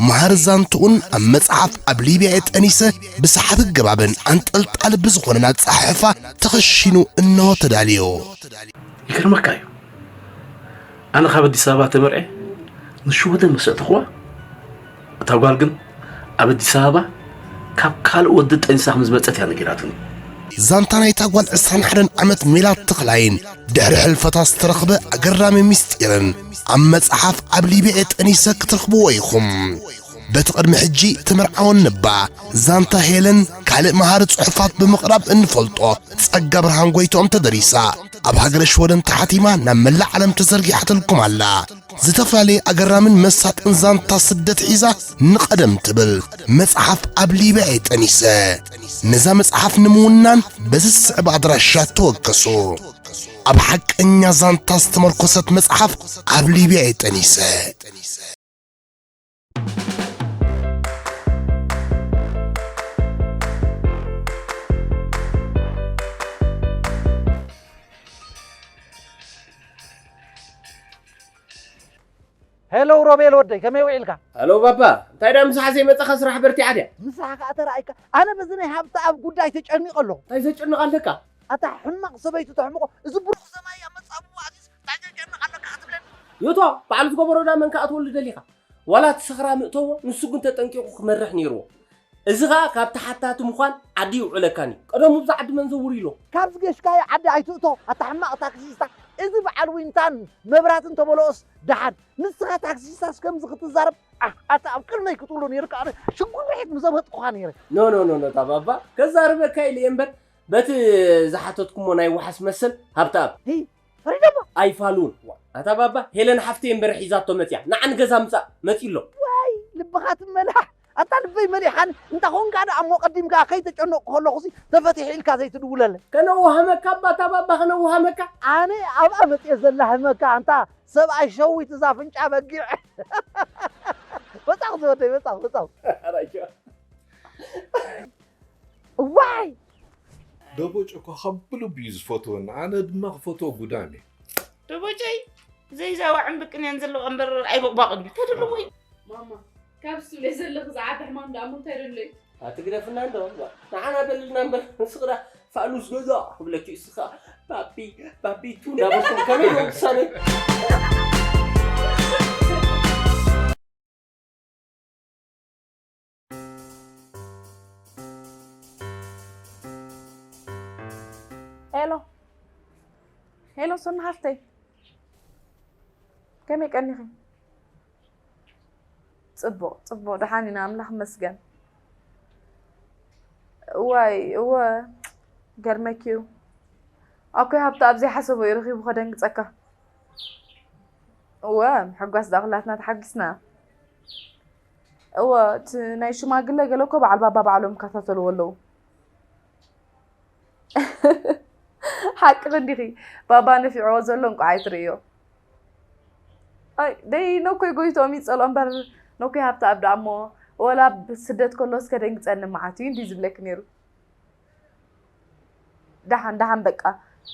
መሃሪ ዛንትኡን ኣብ መጽሓፍ ኣብ ሊብያ እየ ጠኒሰ ብሰሓቢ ኣገባብን ኣንጠልጣሊ ብዝኾነን ኣጸሓሕፋ ተኸሺኑ እንሆ ተዳልዩ። ይገርመካ እዩ። ኣነ ካብ ኣዲስ ኣበባ ተመርዐ ንሽወደን ምስ ኣእተኽዋ፣ እታ ጓል ግን ኣብ ኣዲስ ኣበባ ካብ ካልእ ወዲ ጠኒሳ ከም ዝመጸት እያ ነጊራትኒ። ዛንታ ናይታ ጓል ዕስራን ሓደን ዓመት ሜላት ተኽላይን ድሕሪ ሕልፈታ ዝተረኽበ ኣገራሚ ምስጢርን ኣብ መጽሓፍ ኣብ ሊብያ ጠኒሰ ክትረኽብዎ ኢኹም። በቲ ቅድሚ ሕጂ ተመርዓወን እባ ዛንታ ሄለን ካልእ መሃሪ ጽሑፋት ብምቕራብ እንፈልጦ ጸጋ ብርሃን ጎይትኦም ተደሪሳ ኣብ ሃገረ ሽወደን ተሓቲማ ናብ መላእ ዓለም ተዘርጊሓትልኩም ኣላ። ዝተፈላለየ ኣገራምን መሳጥን ዛንታ ስደት ሒዛ ንቐደም ትብል መጽሓፍ ኣብ ሊብያ እየ ጠኒሰ። ነዛ መጽሓፍ ንምውናን በዚ ዝስዕብ ኣድራሻ ተወከሱ። ኣብ ሓቀኛ ዛንታ ዝተመርኮሰት መጽሓፍ ኣብ ሊብያ እየ ጠኒሰ። ሄሎ ሮቤል ወደይ፣ ከመይ ውዒልካ? ሄሎ ባባ፣ እንታይ ደኣ ምሳሕ ዘይመጻኻ ስራሕ በርቲዓ ድያ? ምሳሕ ከኣ ተራእይካ። ኣነ በዚ ናይ ሃብተኣብ ጉዳይ ተጨኒቐ ኣለኹ። እንታይ ዘጨንቕ ኣለካ? ኣታ ሕማቕ ሰበይቱ ተሕምቖ፣ እዚ ብሩኽ ሰማይ እያ መጻብቦ ኣዚዝ፣ እንታይ ዘጨንቕ ኣለካ ክትብለኒ? ዮቶ፣ በዓል ዝገበሮ ደኣ መን ከኣ ትወልድ ደሊኻ? ዋላ እቲ ሰኽራም እተዎ፣ ንሱ ግን ተጠንቂቑ ክመርሕ ነይርዎ። እዚ ኸኣ ካብ ተሓታቲ ምዃን ዓዲ ይውዕለካን እዩ። ቀደሙ ብዛ ዓዲ መን ዘውር ኢሎ። ካብዚ ጌሽካዮ ዓዲ ኣይትእቶ ኣታ ሕማቕ ታክሲስታ። እዚ በዓል ዊንታን መብራትን ተበልኦስ ደሓን። ንስኻ ታክሲስታስ ከምዚ ክትዛረብ ኣህ ኣታ ኣብ ቅድመይ ክትብሎ ነይርካ ኣነ ሽጉርሒት ምዘበጥኩኻ ነይረ። ኖ ኖ ኖ ኖ እታ ባባ ከዛርበካ ኢለ እየ እምበር በቲ ዝሓተትኩሞ ናይ ዋሕስ መሰል ሃብተኣብ። ሂ ፈሪደሞ። ኣይፋሉን። ኣታ ባባ ሄለን ሓፍተይ እምበር ሒዛቶ መጽያ። ንዓ ንገዛ ምጻእ መጺ ኣሎ። ዋይ ልብኻ ትመላሕ። ኣታ ልበይ መሊሓኒ እንተ ኾንካ ደኣ እሞ ቀዲምካ ከይተጨነቕኩ ከለኹሲ ተፈቲሑ ኢልካ ዘይትድውለለይ። ከነውሃመካ እባ እታ ባባ ከነውሃመካ። ኣነ ኣብኣ መጽየ ዘላህመካ ኣንታ ሰብኣይ ሸዊት እዛ ኣፍንጫ በጊዕ። ወጻኹ ዝወደይ ወጻኹ ወጻኹ። እዋይ ደቦጭ እኮ ካብ ብልቡ እዩ ዝፈትወኒ ኣነ ድማ ክፈትዎ ጉዳም እየ። ደቦጨይ ዘይዛዋዕን ብቅንያን ዘለዋ እምበር ኣይቦቅቧቅን እዩ ተድልዎ እዩ። ማማ ካብ ዝትብልዮ ዘለኺ ዝዓቢ ሕማም ደኣ እሞ እንታይ ደሎ እዩ? ኣትግደፍና እንዶ ንዓና በልልና እምበር ንስኺ ደኣ ፋኑስ ገዛ ክብለኪ እዩ እስኻ ባቢ ባቢ ቱ እንዳበልኩም ከመይ ኢሎም ክሳነይ ሄሎ ሄሎ ሶና ሓፍተይ ከመይ ቀኒኺ? ፅቡቕ ፅቡቕ ደሓን ኢና ኣምላኽ ይመስገን። እዋይ እወ ገርመኪ እዩ ኣኮይ ሃብተኣብ ዘይሓሰቦ እዩ ረኺቡ ከደንግፀካ። እወ ምሕጓስ ደኣ ኩላትና ተሓጊስና። እወ እቲ ናይ ሽማግለ ገለ እኮ በዓል ባባ ባዕሎም ይከታተልዎ ኣለዉ። ሓቅኺ እንዲኺ ባባ ነፊዕዎ ዘሎ እንቋዕ ኣይትርእዮ። ኣይ ደይ ነኮይ ጎይትኦም ይጸልኦ እምበር ነኮይ ሃብተኣብ ደኣ እሞ ወላ ኣብ ስደት ከሎስ ከደንግጸኒ መዓት እዩ እንድዩ ዝብለኪ ነይሩ። ደሓን ደሓን በቃ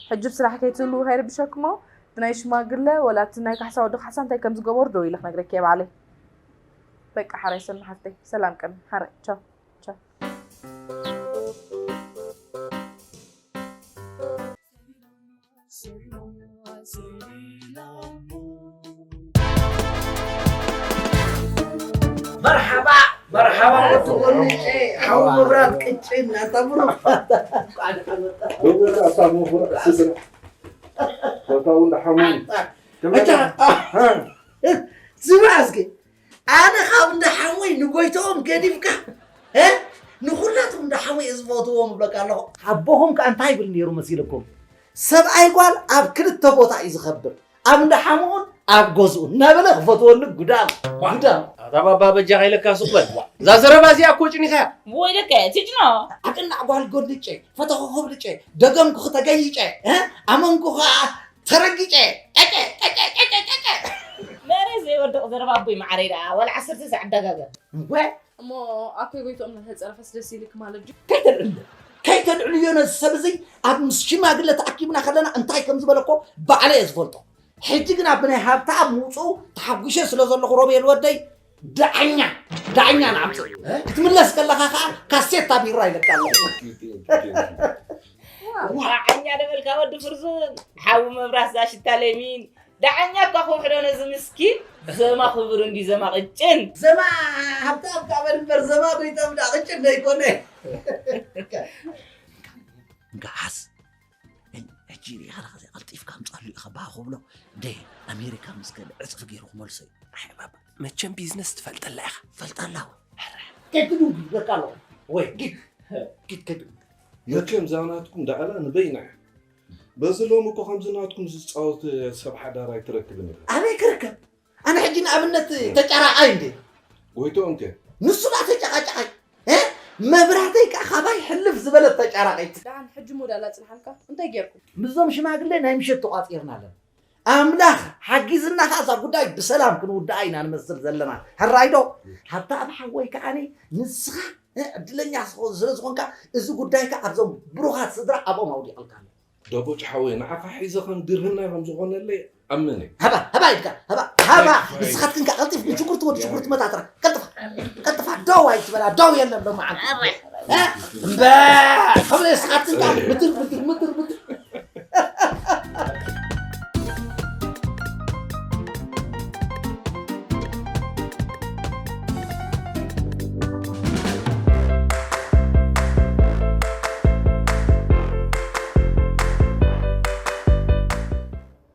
ሕጂ ብስራሕ ከይትህልዉ ከይርብሸክሞ እቲ ናይ ሽማግለ ወላ እቲ ናይ ካሕሳ ወዲ ካሕሳ እንታይ ከም ዝገበሩ ደው ኢለ ክነግረኪ እየ ባዕለይ። በቃ ሓራይ ሰኑ ሓፍተይ ሰላም ቀኒ ሓራይ ቻው ቻው። መርሓባ መርሓባ ወዲ ቆልጨ ሓው መብራት ቅጭን ኣታ ብሩኽ ደውል ኣታ ምኹራዕ ስድራ ፈታው እንዳ ሓሙን ስማ እስኪ ኣነ ካብ እንዳ ሓሙይ ንጎይትኦም ገዲፍካ ንኹላትኩም እንዳ ሓሙይ እዝፈትዎም እብለካ ኣለኹ ኣቦኹም ከኣ እንታይ ይብል ነይሩ መሲልኩም ሰብኣይ ጓል ኣብ ክልተ ቦታ እዩ ዝኸብር ኣብ እንዳ ሓሙኡን ኣብ ገዝኡ እናበለ ክፈትወሉ ጉዳም ጉዳም ኣታ ባባ በጃኻ ኢለካ ሱቕ በል እዛ ዘረባ እዚኣ እኮ ጭኒኻያ ወይለከ ትጭኖ ኣቅናዕ ጓል ጎልጨ ፈተኹ ክብልጨ ደገምኩ ክተገይጨ ኣመንኩ ከዓ ተረጊጨ ቀጨ ቀጨ ቀጨ ቀጨ መሬት ዘይወድቕ ዘረባ ኣቦይ መዓረይ ደኣ ዋላ ዓሰርተ ሰዓት ደጋገም ወ እሞ ኣኮይ ጎይትኦም እናተፀረፈስ ደስ ኢልክ ማለት ድዩ? ከይተልዕልዮ ከይተልዕልዮ ነዚ ሰብ እዚ ኣብ ምስ ሽማግለ ተኣኪብና ከለና እንታይ ከም ዝበለ እኮ ባዕለ እየ ዝፈልጦ። ሕጂ ግና ብናይ ሃብተኣብ ምውፅኡ ተሓጒሸ ስለ ዘለኹ ሮቤል ወደይ ዳዕኛ ዳዕኛ ንኣምፅእ ክትምለስ ከለኻ ከዓ ካሴታ ቢራ ኢለካ ኣለኹ። ዳዕኛ ደበልካ ወዲ ፍርዙን ሓዊ መብራት ዛሽታ ለሚን ዳዓኛ እኳ ክውሕዶ ነዚ ምስኪን። ዘማ ክቡር እንዲ ዘማ ቅጭን። ዘማ ሃብታም ካበል እምበር ዘማ ጎይቶም ዳ ቅጭን ዘይኮነ። እንካ ሓስ። ሕጂ ሪኢኻ ኸዚ ቀልጢፍካ ኣምጻሉ ኢኻ ባህ ክብሎ። ደይ ኣሜሪካ ምስ ከደ ዕጽፍ ገይሩ ክመልሶ እዩ። ኣይ ባባ፣ መቸም ቢዝነስ ትፈልጠላ ኢኻ። ፈልጠላ። ከድዱ ይብለካ ኣለኹ። ወይ ጊድ ጊድ ከድዱ። መቸም እዛ ናትኩም ደኣላ ንበይና እያ። በዚ ሎሚ እኮ ከምዚ ናትኩም ዝጻወት ሰብ ሓዳር ኣይትረክብን ኢኻ። ኣበይ ክርከብ? ኣነ ሕጂ ንኣብነት ተጫራቃይ እንዴ? ጎይትኦም ከ? ንሱ ዳ ተጫቃጫቃይ። እ? መብራህተይ ከኣ ካባይ ሕልፍ ዝበለት ተጫራቂት። ደሓን ሕጂ እሞ ዳላ ጽንሓልካ እንታይ ጌርኩም? ምስዞም ሽማግለ ናይ ምሸት ተቋጺርና ኣለና። ኣምላኽ ሓጊዝና ከኣ እዛ ጉዳይ ብሰላም ክንውድኣ ኢና ንመስል ዘለና። ሕራይ ዶ? ሃብተኣብ ሓወይ ከኣኒ ንስኻ፣ እ፣ ዕድለኛ ስለ ዝኾንካ እዚ ጉዳይካ ኣብዞም ብሩኻት ስድራ ኣብኦም ኣውዲቐልካ ኣሎ። ደቦጭ ሓወይ፣ ንዓኻ ሒዘ ከም ድርህና ከም ዝኾነለይ ኣምን እየ። ሃባ፣ ሃባ ኢልካ፣ ሃባ፣ ሃባ። ኣይ፣ ኣይ። ንስኻትክን ከኣ ቀልጢፍክን ሽጉርቲ ወዲ ሽጉርቲ መታትራ። ቀልጥፋ፣ ቀልጥፋ፣ ደው ኣይትበላ፣ ደው የለን ሎመዓልቲ። እ? እምበር፣ ከምኡ ንስኻትክን ከኣ ምትር፣ ምትር፣ ምትር፣ ምትር።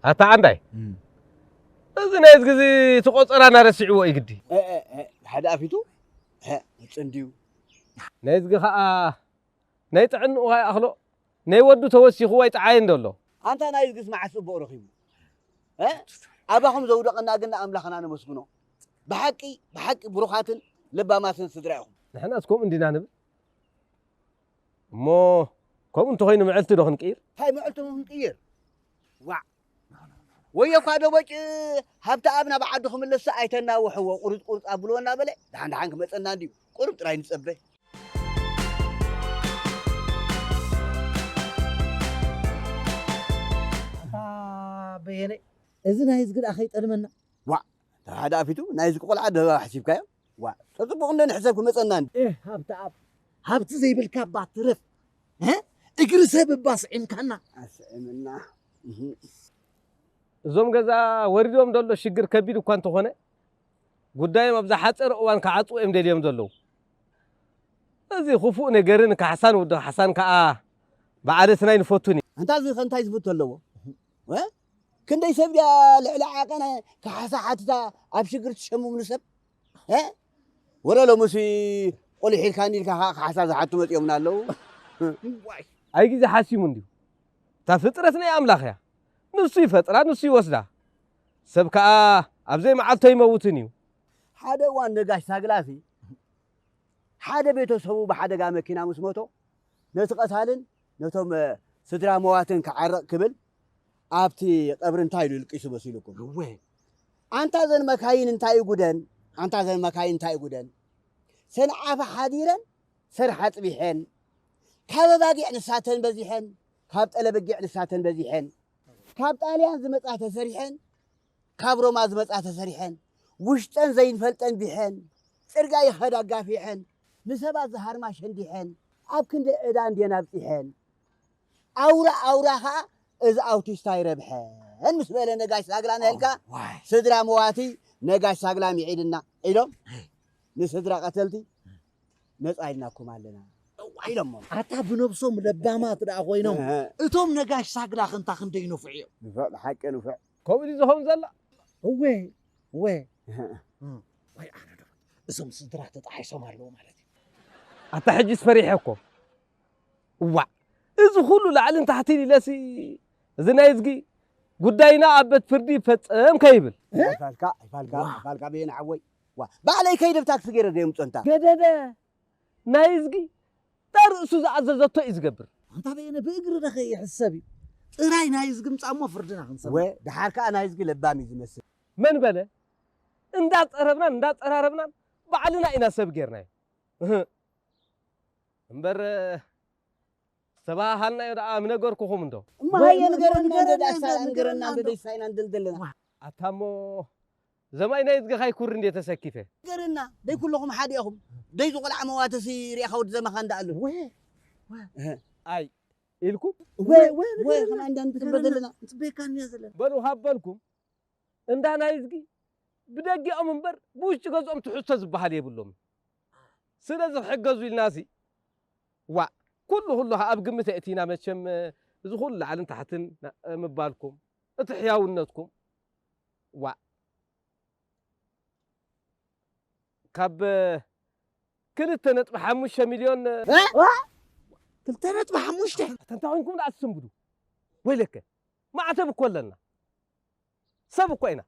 ኣታ ዓንዳይ፣ እም። እዚ ናይ እዝጊ እዚ እቲ ቆጸራና ረሲዕዎ እዩ ግዲ። እ፣ እ፣ እ፣ ሓደ ኣፊቱ፣ እ፣ ጽንድዩ። ናይ እዝጊ ኸኣ ናይ ጥዕንኡ ኸኣ ይኣኽሎ፣ ናይ ወዱ ተወሲኽዎ ኣይጠዓየን ዶ ኣሎ? ኣንታ ናይ እዝጊስ መዓስ ጽቡቕ ረኺቡ? እ? ኣባኹም ዘውደቐና ግን ንኣምላኽና ነመስግኖ። ብሓቂ፣ ብሓቂ ብሩኻትን ለባማትን ስድራ ኢኹም። ንሕናስ ከምኡ እንዲና ንብል። እሞ ከምኡ እንተኾይኑ ምዕልቲ ዶ ክንቅይር? እንታይ ምዕልቲ ዶ ክንቅይር? ዋዕ! ወዮ እኳ ደቦጭ ሃብተኣብ ናብ ዓዱ ክምለስ ኣይተናውሕዎ፣ ቁርጥ ቁርጥ ኣብልዎ እናበለ ደሓን ደሓን ክመጸና እንድዩ። ቁሩብ ጥራይ ንጸበ። ኣታ በየነ፣ እዚ ናይ እዝጊ ደኣ ከይጠልመና። ዋዕ! ሓደ ኣፊቱ ናይ እዝጊ ቆልዓ ደባ ሓሲብካዮ? ዋዕ! ተጽቡቕ እንዶ ንሕሰብ ክመጸና እንዲ። ኤህ፣ ሃብተኣብ፣ ሃብቲ ዘይብልካ እባ ትረፍ። እ? እግሪ ሰብ እባ ስዒምካና። ኣስዒምና። እህ። እዞም ገዛ ወሪዶም ዘሎ ሽግር ከቢድ እኳ እንተኾነ፣ ጉዳዮም ኣብ ዝሓጸረ እዋን ክዓጽዎ እዮም ደልዮም ዘለዉ። እዚ ክፉእ ነገርን ካሕሳን ወዲ ካሕሳን ከኣ ብዓለትና ኣይንፈቱን እዩ። ኣንታ እዚ ከ እንታይ ዝፈቱ ኣለዎ? እ? ክንደይ ሰብ ድያ ልዕሊ ዓቐን ካሕሳ ሓቲታ ኣብ ሽግር ትሸምም ንሰብ? እ? ወረ ሎምሲ ቆሊሕ ኢልካኒ ኢልካ ከኣ ካሕሳ ዝሓቱ መጺኦምና ኣለዉ። ዋይ! ኣይ ግዜ ሓሲሙ እንድዩ። እታ ፍጥረት ናይ ኣምላኽ እያ። ንሱ ይፈጥራ፣ ንሱ ይወስዳ። ሰብ ከኣ ኣብ ዘይመዓልቶ ይመውትን እዩ። ሓደ እዋን ነጋሽ ሳግላሲ ሓደ ቤተሰቡ ብሓደጋ መኪና ምስ ሞቶ፣ ነቲ ቀታልን ነቶም፣ እ፣ ስድራ መዋትን ክዓርቕ ክብል ኣብቲ ቀብሪ እንታይ ኢሉ ልቂሱ መሲሉኩም? እወ። ኣንታ ዘን መካይን እንታይ ጉደን? ኣንታ ዘን መካይን እንታይ ጉደን? ሰንዓፈ ሓዲረን፣ ሰርሕ ኣጽቢሐን፣ ካብ ኣባጊዕ ንሳተን በዚሐን፣ ካብ ጠለበጊዕ ንሳተን በዚሐን፣ ካብ ጣልያን ዝመጻ ተሰሪሐን፣ ካብ ሮማ ዝመጻ ተሰሪሐን፣ ውሽጠን ዘይንፈልጠን ቢሐን፣ ጽርግያ ይኸዳ ኣጋፊሐን፣ ንሰባት ዝሃርማ ሸንዲሐን፣ ኣብ ክንዲ ዕዳ እንድየን ኣብጺሐን። ኣውራ ኣውራ ኸኣ እዚ ኣውቲስታ ይረብሐን ምስ በለ ነጋሽ ሳግላ ነልካ፣ ዋይ። ስድራ መዋቲ ነጋሽ ሳግላ ሚዒድና ኢሎም ንስድራ ቀተልቲ ነጻ ኢልናኩም ኣለና ኢሎሞ። ኣታ ብነብሶም ለባማት ደኣ ኮይኖም፣ እህ። እቶም ነጋሽ ሳግላ ክንታ ክንደይ ነፍዑ እዮም። ንፍዕ፣ ብሓቂ ንፍዕ። ከምኡ ድዩ ዝኸውን ዘላ? እወ፣ እወ። እህ። እም፣ ወይ ኣነ ዶ፣ እዞም ስድራ ተጣሒሶም ኣለዉ ማለት እዩ። ኣታ ሕጂስ ፈሪሐ እኮ። እዋእ፣ እዚ ኩሉ ላዕልን ታሕትን ኢለሲ፣ እዚ ናይ እዝጊ ጉዳይና ኣብ ቤት ፍርዲ ይፈጸም ከይብል። እ? ኣይፋልካ፣ ኣይፋልካ፣ ዋ። ኣይፋልካ በየነ ሓወይ። ዋ፣ ባዕለይ ከይደ ብታክሲ ገይረ ደየምጾ እንታ። ገደደ፣ ናይ እዝጊ፣ እታ ርእሱ ዝኣዘዘቶ እዩ ዝገብር። ኣንታ በየነ ብእግሪ ዶ ከይሕሰብ እዩ። ጥራይ ናይ እዝጊ ምጻእ እሞ ፍርድና ክንሰምዕ። ወ፣ ደሓር ከኣ ናይ እዝጊ ለባም እዩ ዝመስል። መን በለ? እንዳጸረብናን እንዳጸራረብናን ባዕልና ኢና ሰብ ጌርናዮ። እህ። እምበር፣ ዝተባሃሃልናዮ ደኣ ምነገርኩኹም እንዶ። እማ ሃየ ንገረና፣ ንገረና፣ ንገረና፣ ንገረና፣ ንገረና፣ ንገረና። ደይሳይና እንደልደለና። ኣታ እሞ ዘማይ ናይ እዝግኻ ይኩር እንዴ ተሰኪፈ። ንገረና፣ ደይ ኩለኹም ሓደ ኢኹም። ደይ ዝቆልዓ መዋተሲ ሪኢኻ ወዲ ዘመኻ እንዳኣሉ። ወ፣ ወ። እህ። ኣይ፣ ኢልኩም? ወ፣ ወ፣ ወ፣ ንገረና። ከማን እንዳንትበደለና። ንገረና። ንጽበየካ እንያ ዘለና። በሉ ሃበልኩም። እንዳ ናይዝጊ ብደጊኦም እምበር ብውሽጢ ገዝኦም ትሕዝቶ ዝበሃል የብሎም። ስለዚ ክሕገዙ ኢልናሲ፣ ዋእ፣ ኩሉ ኩሉ ከኣ ኣብ ግምት የእቲና። መቸም እዚ ኩሉ ላዕልን ታሕትን ና-፣ ምባልኩም፣ እቲ ሕያውነትኩም፣ ዋእ፣ ካብ ክልተ ነጥቢ ሓሙሽተ ሚልዮን፣ እ? ክልተ ነጥቢ ሓሙሽተ? ኣታ እንታይ ኮይንኩም ደኣ ትስንብዱ? ወይለከ፣ ማዕተብ እኮ ኣለና። ሰብ እኮ ኢና።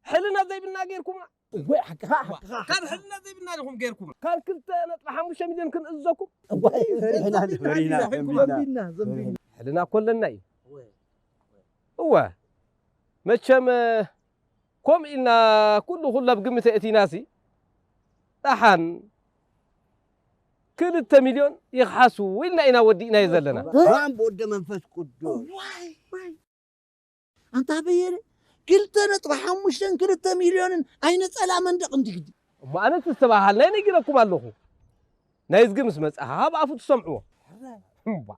ሕልና ዘይብልና ጌርኩምና። ወይ ሓቅኻ፣ ሓቅኻ፣ ካብ ሓቅኻ። ሕልና ዘይብልና ዲኹም ጌርኩምና። ካብ ክልተ ነጥቢ ሓሙሽተ ሚልዮን ክንእዘኩም። ወይ ፈሪሕና፣ ፈሪሕና፣ ፈሪሕና፣ ፈሪሕና፣ ፈሪሕና፣ ዘንቢልና። ሕልና እኮ ኣለና እዩ። እወ። መቸም፣ ከምኡ ኢልና ኩሉ ኩሉ ኣብ ግምት የእቲናሲ፣ ደሓን ክልተ ሚልዮን ይኽሓሱ ኢልና ኢና ወዲእናዮ ዘለና። ብኣብ ወወልድ ወመንፈስ ቅዱስ። ዋይ፣ ዋይ። ኣንታ በየነ፣ ክልተ ነጥቢ ሓሙሽተን ክልተ ሚልዮንን ኣይነጸላ መንደቕ እንዲ ግዲ። እሞ ኣነ እቲ ዝተባሃልናዮ ነጊረኩም ኣለኹ። ናይዝጊ ምስ መጽኣ ካብ ኣፉ ትሰምዕዎ። እምባ።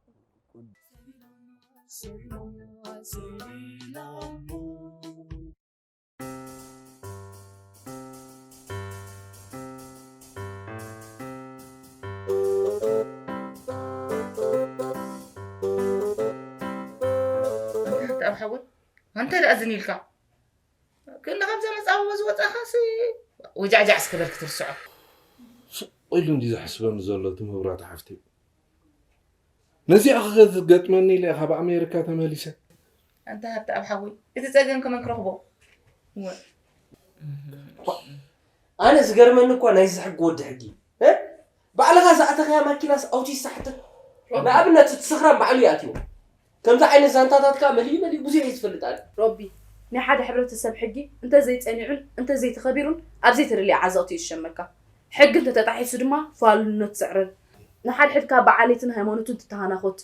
ኣንታ ሓወይ፣ ኣንታይ ደኣ ዝን ኢልካ? ክንዲ ከምዛ መጻብቦ ዝወጻኻሲ ወጃዕጃዕ እስከ በል ክትርስዖ። ስቕ ኢሉ እንዲ ዘሕስበኒ ዘሎ እቲ መብራቱ ሓፍተይ። ነዚኣ ክትገጥመኒ ኢለ ካብ ኣሜሪካ ተመሊሰ። ኣንታ ሃብተኣብ ሓወይ፣ እቲ ጸገም ከመን ክረኽቦ? እወ። ኣነ ዝገርመኒ እኳ ናይዚ ሕጊ ወዲ ሕጊ፣ እ? ባዕልኻ ዝኣተኻያ ማኪናስ ኣውቲስታ ሕቶ። ንኣብነት እቲ ስኽራን ባዕሉ ይኣትዎ። ከምዚ ዓይነት ዛንታታት ከኣ መሊኡ መሊኡ ብዙሕ እዩ ዝፈልጥ ኣነ። ሮቢ፣ ናይ ሓደ ሕብረተሰብ ሕጊ እንተዘይጸኒዑን እንተዘይተኸቢሩን ኣብ ዘይተደልየ ዓዘቕቲ እዩ ዝሸመካ። ሕጊ እንተተጣሒሱ ድማ ፋሉልነት ትስዕረን። ንሓድሕድካ ብዓሌትን ሃይማኖትን ትተሃናኾት።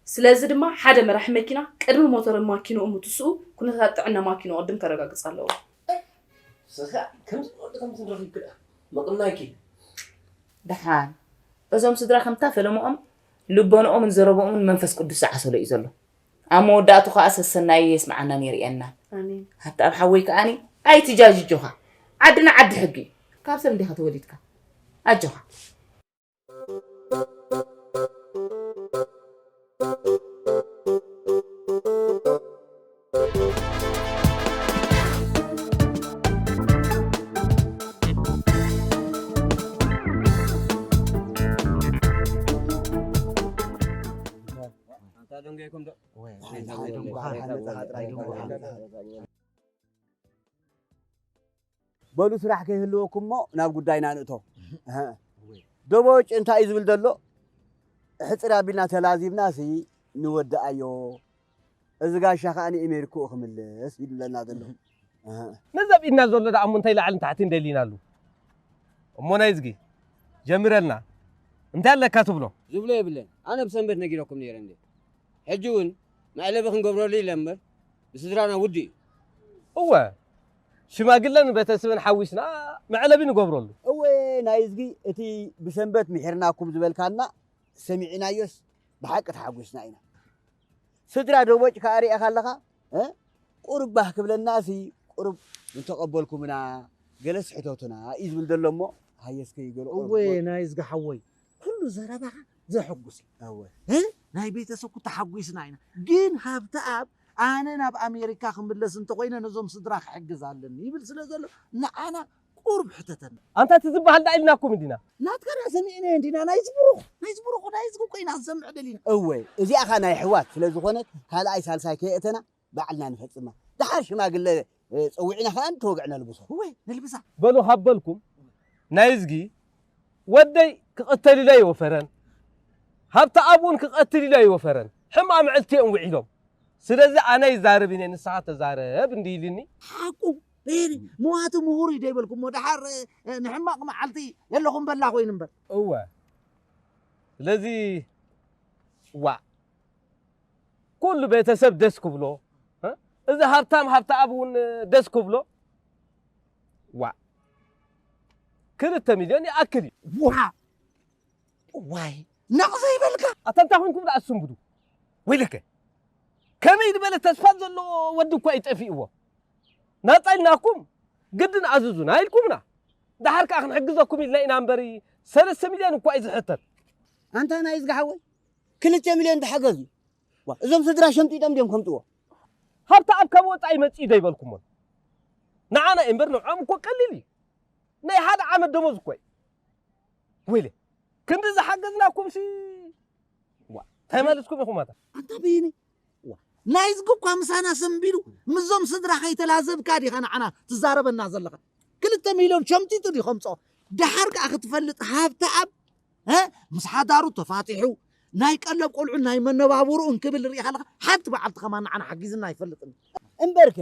ስለዚ ድማ ሓደ መራሒ መኪና ቅድሚ ሞተር ማኪንኡ ምትስኡ ኩነታት ጥዕና ማኪንኡ ቅድም ከረጋግጽ ኣለዎ። ስኻ ከምዚ ወዲ ከምዚ ንረኺብኪ ደኣ መቕናይኪ። ደሓን እዞም ስድራ ከምታ ፈለምኦም ልቦንኦምን ዘረብኦምን መንፈስ ቅዱስ ዝዓሰሎ እዩ ዘሎ። ኣብ መወዳእቱ ከኣ ሰሰናዩ የስምዓናን የርእየናን። ኣሜን። ሃብተኣብ ሓወይ ከኣኒ ኣይትጃጅ ኣጆኻ። ዓድና ዓዲ ሕጊ እዩ። ካብ ሰብ እንዲኻ ተወሊድካ። ኣጆኻ። ኣንታ ደንገይኩም ዶ? ወይ፣ ወይ፣ ደንጓ፣ ደንጓ፣ ደንጓ። በሉ ስራሕ ከይህልወኩም እሞ ናብ ጉዳይና ንእቶ። እህ። ደቦጭ እንታይ እዩ ዝብል ዘሎ? ሕጽር ኣቢልና ተላዚብና ሲ ንወድኣዮ። እዚ ጋሻ ከኣ ንኤሜሪክኡ ክምልስ ኢሉ ኣለና ዘሎ። እህ። ነዚ ኣብ ኢድና ዘሎ ደኣ እሞ እንታይ ላዕልን ታሕትን ደሊናሉ? እሞ ናይዝጊ፣ ጀምረልና። እንታይ ኣለካ ትብሎ? ዝብሎ የብለን። ኣነ ብሰንበት ነጊረኩም ነይረ እንዴ። ሕጂ እውን መዕለቢ ክንገብረሉ ኢለ እምበር፣ ብስድራና ውዲ እዩ። እወ፣ ሽማግለን ቤተሰብን ሓዊስና መዕለቢ ንገብረሉ። እወ፣ ናይዝጊ፣ እቲ ብሰንበት ምሒርናኩም ዝበልካና ሰሚዕናዮስ ብሓቂ ተሓጒስና ኢና። ስድራ ደቦጭ ከኣ ሪእኻ ኣለኻ፣ እ? ቁሩብ ባህ ክብለናሲ፣ ቁሩብ እንተቐበልኩምና፣ ገለስ ሕተቱና እዩ ዝብል ዘሎ እሞ፣ ሃየስከ ይገሎ ቁሩብ እወ፣ እወ። ናይዝጊ ሓወይ፣ ኩሉ ዘረባኻ ዘሐጉስ እዩ። እወ። እ? ናይ ቤተሰብኩ ተሓጒስና ኢና። ግን ሃብተኣብ፣ ኣነ ናብ ኣሜሪካ ክምለስ እንተኾይነ፣ ነዞም ስድራ ክሕግዝ ኣለኒ ይብል ስለ ዘሎ፣ ንዓና ቁሩብ ሕተተና። ኣንታ እቲ ዝበሃል ደኣ ኢልናኩም እንዲና። ናትካ ደኣ ሰሚዕናዮ እንዲና፣ ናይ ዝብሩኽ፣ ናይ ዝብሩኽ፣ ናይ ዝግኮ ኢና ክንሰምዕ ደሊና። እወ፣ እዚኣ ኸኣ ናይ ኣሕዋት ስለ ዝኾነት፣ ካልኣይ ሳልሳይ ከየእተና ባዕልና ንፈጽማ። ደሓር ሽማግለ፣ እ፣ ጸዊዕና ኸኣ ንተወግዕ ነልብሶ። እወ፣ ነልብሳ። በሉ ካብ በልኩም፣ ናይዝጊ ወደይ ክቕተል ኢሉ ኣይወፈረን፣ ሃብተኣብ እውን ክቐትል ኢሉ ኣይወፈረን። ሕማቕ ምዕልቲ እዮም ውዒሎም። ስለዚ ኣነ ይዛረብ እየ፣ ንስኻ ተዛረብ እንዲ ኢልኒ። ሓቁ። ሄሪ፣ መዋቲ ምሁር እዩ ደይበልኩሞ፣ ደሓር፣ እ፣ ንሕማቕ መዓልቲ የለኹም በላ ኮይኑ እምበር። እወ። ስለዚ፣ ዋእ፣ ኩሉ ቤተሰብ ደስ ክብሎ፣ እ? እዚ ሃብታም ሃብተኣብ እውን ደስ ክብሎ። ዋእ፣ ክልተ ሚልዮን ይኣክል እዩ። ዋ! ዋይ፣ ነቕ ዘይበልካ? ኣታ እንታይ ኮንኩም ደኣ ትስንብዱ? ወይለከ፣ ከመይ ዝበለ ተስፋ ዘለዎ ወዲ እኳ እዩ ጠፊእዎ። ናጻ ኢልናኩም ግድን ኣዝዙና ኢልኩምና። ደሓር ከኣ ክንሕግዘኩም ኢልና ኢና እምበሪ፣ ሰለስተ ሚልዮን እኳ እዩ ዝሕተት። ኣንታ ናይ እዝጊ ሓወይ፣ ክልተ ሚልዮን ተሓገዙ። ዋ፣ እዞም ስድራ ሸምጢጦም ድዮም ከምጽዎ? ሃብተኣብ ካብ ወጻኢ መጺኡ ዶ ኣይበልኩሞን? ንዓና እምበር ንዕኦም እኮ ቀሊል እዩ። ናይ ሓደ ዓመት ደሞዝ እኮ እዩ። ወይለ፣ ክንዲ ዝሓገዝናኩምሲ፣ ዋ፣ እንታይ ማለትኩም ኢኹም ኣታ? ኣንታ በየነ፣ ዋ፣ ናይ እዝጊ እኳ ምሳና ሰንቢዱ፣ ምስዞም ስድራ ከይተላዘብካ ዲኻ ንዓና ትዛረበና ዘለኻ? ክልተ ሚልዮን ሸምጢጡ ድዩ ከምጽኦ? ደሓር ከኣ ክትፈልጥ ሃብተኣብ፣ እ፣ ምስ ሓዳሩ ተፋቲሑ፣ ናይ ቀለብ ቆልዑ ናይ መነባብርኡ እንክብል ርኢኻ ኣለኻ? ሓንቲ በዓልቲ ከማን ንዓና ሓጊዝና ኣይፈልጥን። እምበርከ፣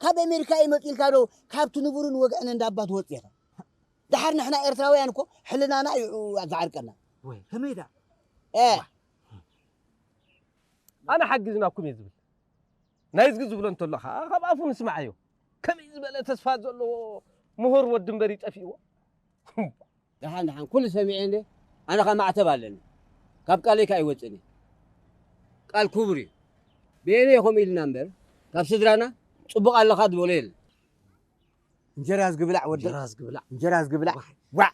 ካብ ኣሜሪካ እዩ መጺእልካ ዶ ካብቲ ንቡርን ወግዕን እንዳ ኣባት ወጺኻ? ደሓር ንሕና ኤርትራውያን እኮ ሕልናና እዩ ዝዓርቀና። ወይ፣ ከመይ ደኣ? እ። ኣነ ሓግዝናኩም እየ ዝብል። ናይ እዝጊ ዝብሎ እንተሎ ኸኣ ካብ ኣፉ ንስማዓዮ። ከመይ ዝበለ ተስፋ ዘለዎ ምሁር ወዲ እምበር እዩ ጠፊእዎ። ደሓን ደሓን፣ ኩሉ ሰሚዐ እንደ፣ ኣነ ኸኣ ማዕተብ ኣለኒ። ካብ ቃለይ ከኣ ኣይወጽእን እየ። ቃል ክቡር እዩ። በየነ ከምኡ ኢልና እምበር፣ ካብ ስድራና ጽቡቕ ኣለኻ ዝበሎ የለን። እንጀራ ዝግብላዕ ወዲ። እንጀራ ዝግብላዕ። እንጀራ ዝግብላዕ። ዋሕ። ዋዕ።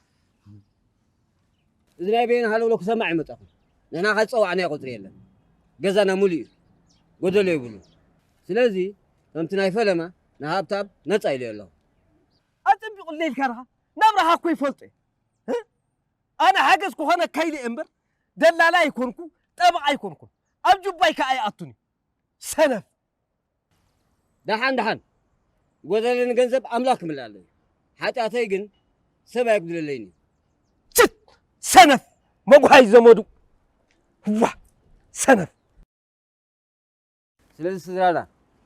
እዚ ናይ በየነ ሃለውለው ክሰማዕ ኣይመጻኹን። ንሕና ከኣ ዝጸዋዕናዮ ቁጽሪ የለን። ገዛና ሙሉእ እዩ። ጎደሎ የብሉን። ስለዚ፣ ከምቲ ናይ ፈለማ፣ ንሃብተኣብ ነጻ ኢለዮ ኣለኹ። ኣጸቢቑለይ ኢልካ ዲኻ? ናብራኻ እኮ ይፈልጦ እየ። እ? ኣነ ሓገዝ ክኾነካ ኢለ እየ እምበር፣ ደላላ ኣይኮንኩ፣ ጠበቓ ኣይኮንኩን። ኣብ ጁባይ ከኣ ኣይኣቱን እዩ። ሰነፍ። ደሓን ደሓን፣ ጎደለኒ ገንዘብ ኣምላኽ ክምልኣለይ። ሓጢኣተይ ግን ሰብ ኣየጉድለለይን እዩ። ችት! ሰነፍ! መጉሃይ ዘመዱ! ዋ! ሰነፍ! ስለዚ ስድራና፣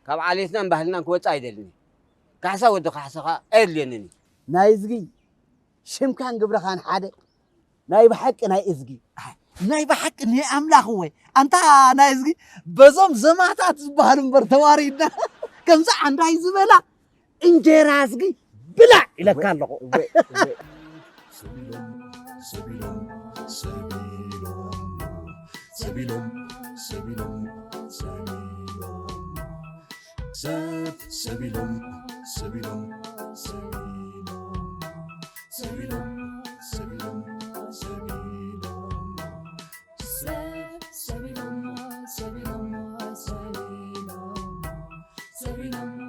ካብ ዓሌትናን ባህልናን ክወጽእ ኣይደልን እየ። ካሕሳ ወዲ ካሕሳ ኸኣ ኣየድልየንን እዩ። ናይ እዝጊ፣ ሽምካን ግብርኻን ሓደ። ናይ ብሓቂ ናይ እዝጊ። ናይ ብሓቂ ናይ ኣምላኽ ወይ። ኣንታ ናይ እዝጊ፣ በዞም ዘማታት ዝበሃሉ እምበር ተዋሪድና። ከምዚ ዓንዳይ ዝበላ እንጀራ እዝጊ ብላዕ ኢለካ ኣለኹ። እወ፣ እወ። ሰቢሎም፣ ሰቢሎም፣ ሰቢሎም፣ ሰቢሎም፣ ሰቢሎም፣ ሰቢሎም፣ ሰብ፣ ሰቢሎም፣ ሰቢሎም፣ ሰቢሎም፣ ሰቢሎም፣ ሰቢሎም፣ ሰቢሎም፣ ሰብ፣ ሰቢሎም፣ ሰቢሎም፣ ሰቢሎም፣ ሰቢሎም፣